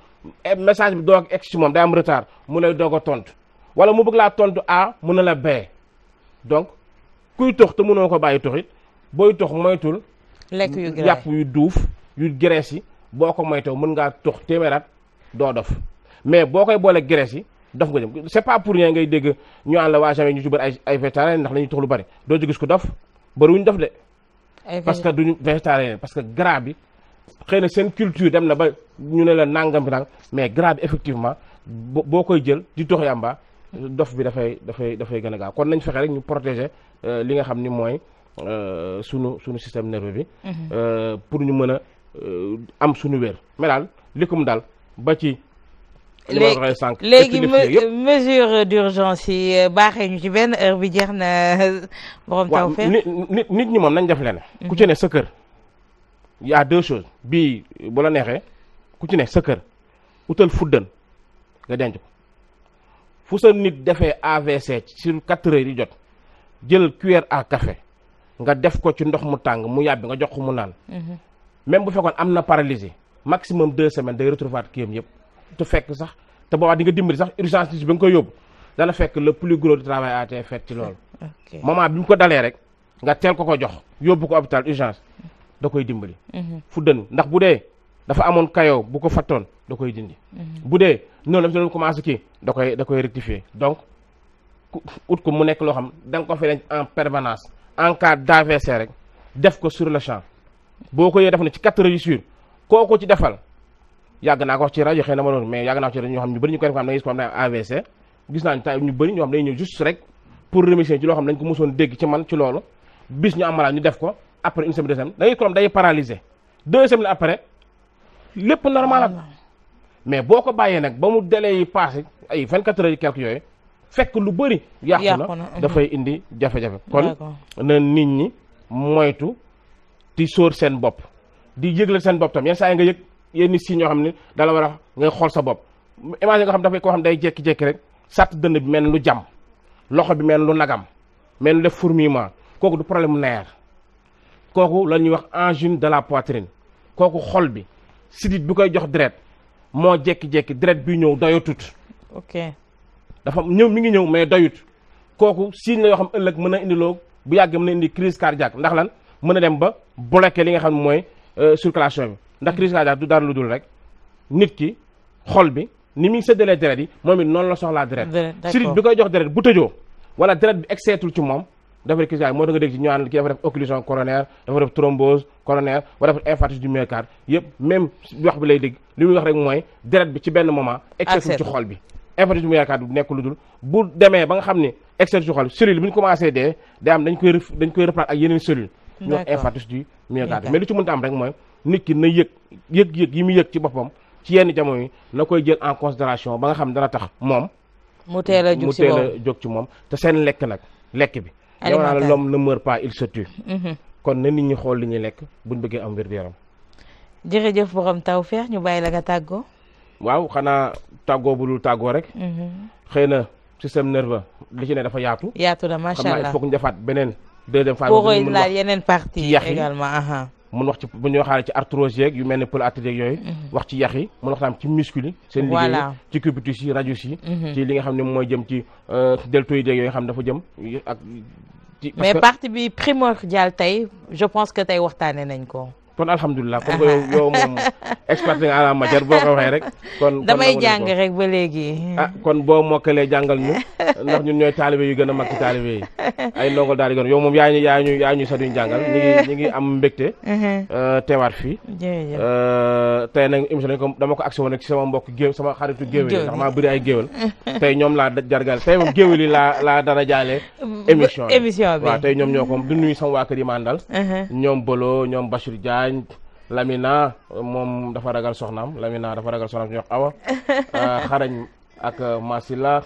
message bi doog egg ci moom day am retard mu lay doog a tontu wala mu bëgg laa tontu A mun na la B donc kuy tox te mënoo ko bàyyi toxit booy tox moytul lekk yu gras yàpp yu duuf yu graisse yi boo ko moytoo mën ngaa tox téeméeraat doo dof mais boo koy boole graisse yi dof nga jëm c'est pas pour rien ngay dégg ñu aan la waa jamais ñu ci bëri ay végétarien ndax la ñuy tox lu bëri doo ci gis ko dof bëriwuñ dof de parce que duñu végétarien parce que gras bi xëy na seen culture dem na ba ñu ne la nangam bi nang mais gras bi effectivement boo koy jël di tox yàmba dof bi dafay gën a gaaw kon nañ fexe rek ñu protéger li nga xam ni mooy sunu système nerveux bi pour ñu mën a am suñu wér mais daal li ko mu daal ba ci léegi mesure d'urgence yi baaxee ñu ci benn heure bi jeex na borom taw fee nit ñi moom nañ def leen ku ci ne sa kër y a deux choses bii bu la neexee ku ci ne sa kër utal fuddën nga denc ko fu sa nit defee AVC sur 4 heures yi jot jël cuillère à café nga def ko ci ndox mu tàng mu yàbbi nga jox ko mu naan même bu fekkoon am na paralysie maximum 2 semaines day retrouver kiyam yëpp te fekk sax te boobaa di nga dimbali sax urgence bi nga koy yóbbu dana fekk le plus gros du travail a été fait ci loolu moment bi mu ko dalee rek nga teel ko jox yóbbu ko hôpital urgence da koy dimbali fu dën ndax bu dee dafa amoon kayoo bu ko fattoon da koy dindi bu dee noonu la doon commencé kii da koy rectifier donc ut ko mu nekk loo xam da nga ko fi en permanence en cas d'AVC rek def ko sur le champ boo ko yee def na ci 4 heures yu sûr koo ko ci defal yàgg naa ko wax ci rajo xëy na ma doon mais yàgg naa ko ci rajo ñoo xam ñu bëri ñu koy def xam ne gis ko am na AVC gis naa tay ñu bëri ñoo xam dañuy ñëw juste rek pour remercier ci loo xam dañ ko mosoon dégg ci man ci loolu bis ñu am malade ñu def ko après une semaine 2 semaines da ngay ko am day paralysé 2 semaines après lépp normal ak mais boo ko bàyyee nag ba mu délai yi passé ay 24 heures yi quelque yooyu fekk lu bëri yàqu na dafay indi jafe-jafe kon na nit ñi moytu di sóor seen bopp di yëgle seen bopp tam yenn saa yi nga yëg yenn si ñoo xam ne dala war a ngay xool sa bopp imagine nga xam dafay koo xam day jékki-jékki rek sàtt dënn bi mel lu jam loxo bi mel lu nagam mel lu def fourmillement kooku du problème mu neer kooku la ñuy wax angine de la poitrine kooku xol bi sidit bi koy jox deret moo jékki-jékki deret bi ñëw doyatut ok dafa ñëw mi ngi ñëw mais doyut kooku signe la yoo xam ëllëg mën a indiloo bu yàggee mën a indi crise cardiaque ndax lan mën a dem ba bloqué li nga xam ne mooy circulation bi ndax crise cardiaque du dara lu dul rek nit ki xol bi ni muy séddalee deret yi moom it noonu la soxlaa deret sidit bi koy jox deret bu tëjoo wala deret bi exceetul ci moom dafa def crise cardiaque moo da nga dégg ci ñu naan ki dafa def occlusion coronaire dafa def thrombose coronaire wala dafa infarctus du myocarde yëpp même wax bi lay dégg li muy wax rek mooy deret bi ci benn moment excetul ci xol bi infarctus du myocarde bu nekk lu dul bu demee ba nga xam ne excetul ci xol cellule bi ñu commencé dee day am dañ koy reprendre ak yeneen cellule ñu wax infarctus du myocarde mais lu ci mënta am rek mooy nit ki na yëg yi muy yëg ci boppam ci yenn jamono yi na koy jël en considération ba nga xam dana tax moom mu teel a jóg ci moom te seen lekk nag lekk bi yow naa la l'homme ne meurt pas il se tue kon na nit ñi xool li ñuy lekk buñ bëggee am wér-gu-yaram jërëjëf borom Tawfekh ñu bàyyi la nga tàggoo waaw xanaa tàggoo bu dul tàggoo rek xëy na système nerveux li ci ne dafa yaatu na macha xam allah naa il faut que ñu defaat beneen deuxième phase pour laal yeneen partie yax yi également mun wax ci bu ñu waxaale ci arthrose yeeg yu mel ne polyarthrite yeeg yooyu wax ci yax yi mun wax tam ci muscle yi seen liggéey ci cubitus yi radius yi ci li nga xam ne mooy jëm ci deltoïdes yeeg yooyu xam dafa jëm ak mais partie bi primordial tey je pense que tey waxtaane nañ ko kon alhamdulilah kon yow moom expert nga à la matière boo ko waxee rek kon damay jàng rek ba léegi kon boo mokkalee jàngal ñu ndax ñun ñooy taalibe yu gën a mag ci taalibe yi ay ndongol daal di gën yow moom yaa ñu sa duñ jàngal ñi ngi am mbégte teewaat fii tey nag émission dañ ko dama ko accès woon rek ci sama mbokk géew sama xaritu géewél yi ndax maa bëri ay géewél tey ñoom laa jargal tey moom géewél yi laa dara jaale émission bi waaw tey ñoom ñoo ko du nuyu sama waa kër yi ma àndal ñoom Bolo ñoom Bachir Diagne Lamina moom dafa ragal soxnaam Lamina dafa ragal soxnaam ñu wax Awa xarañ ak Masila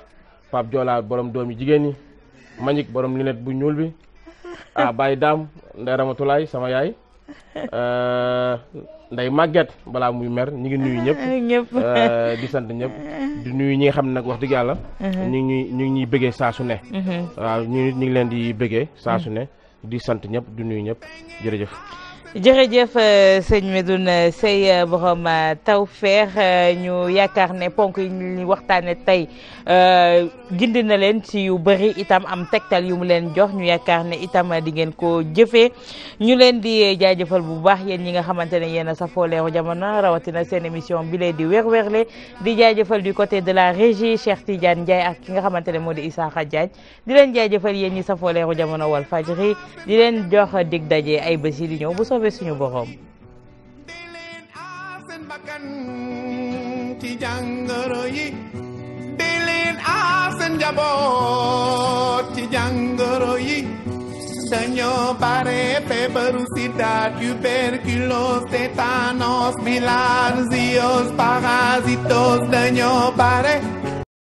Pape Diola borom doomi jigéen ñi Mañik borom lunette bu ñuul bi Baye Dame Ndey Ramatulaay sama yaay Ndey Maguette balaa muy mer ñi ngi nuyu ñëpp di sant ñëpp di nuyu ñi nga xam ne nag wax dëgg yàlla ñu ngi ñuy bëggee saa su ne waaw ñu ngi leen di bëggee saa su ne di sant ñëpp du nuyu ñëpp jërëjëf. jërëjëf sëñ Medoune Seye borom Tawfekh ñu yaakaar ne ponk yi ñu waxtaane tey gindi na leen ci yu bëri itam am tegtal yu mu leen jox ñu yaakaar ne itam di ngeen ko jëfee ñu leen di jaajëfal bu baax yéen ñi nga xamante ne yéen a safoo Leeru Jamono rawatina seen émission bi lee di Weer Werlé di jaajëfal du côté de la régie Cheikh Tidiane Ndiaye ak ki nga xamante ne moo di Issakha Diagne di leen jaajëfal yéen ñi safoo Leeru Jamono Walfadjri di leen jox dig daje ay bés yi di ñëw bu soobee suñu borom. ci jàngoro yi di leen aar seen njaboot ci jàngoro yi dañoo bare feebaru sida tuberculose tétanos bilharziose parasitos dañoo bare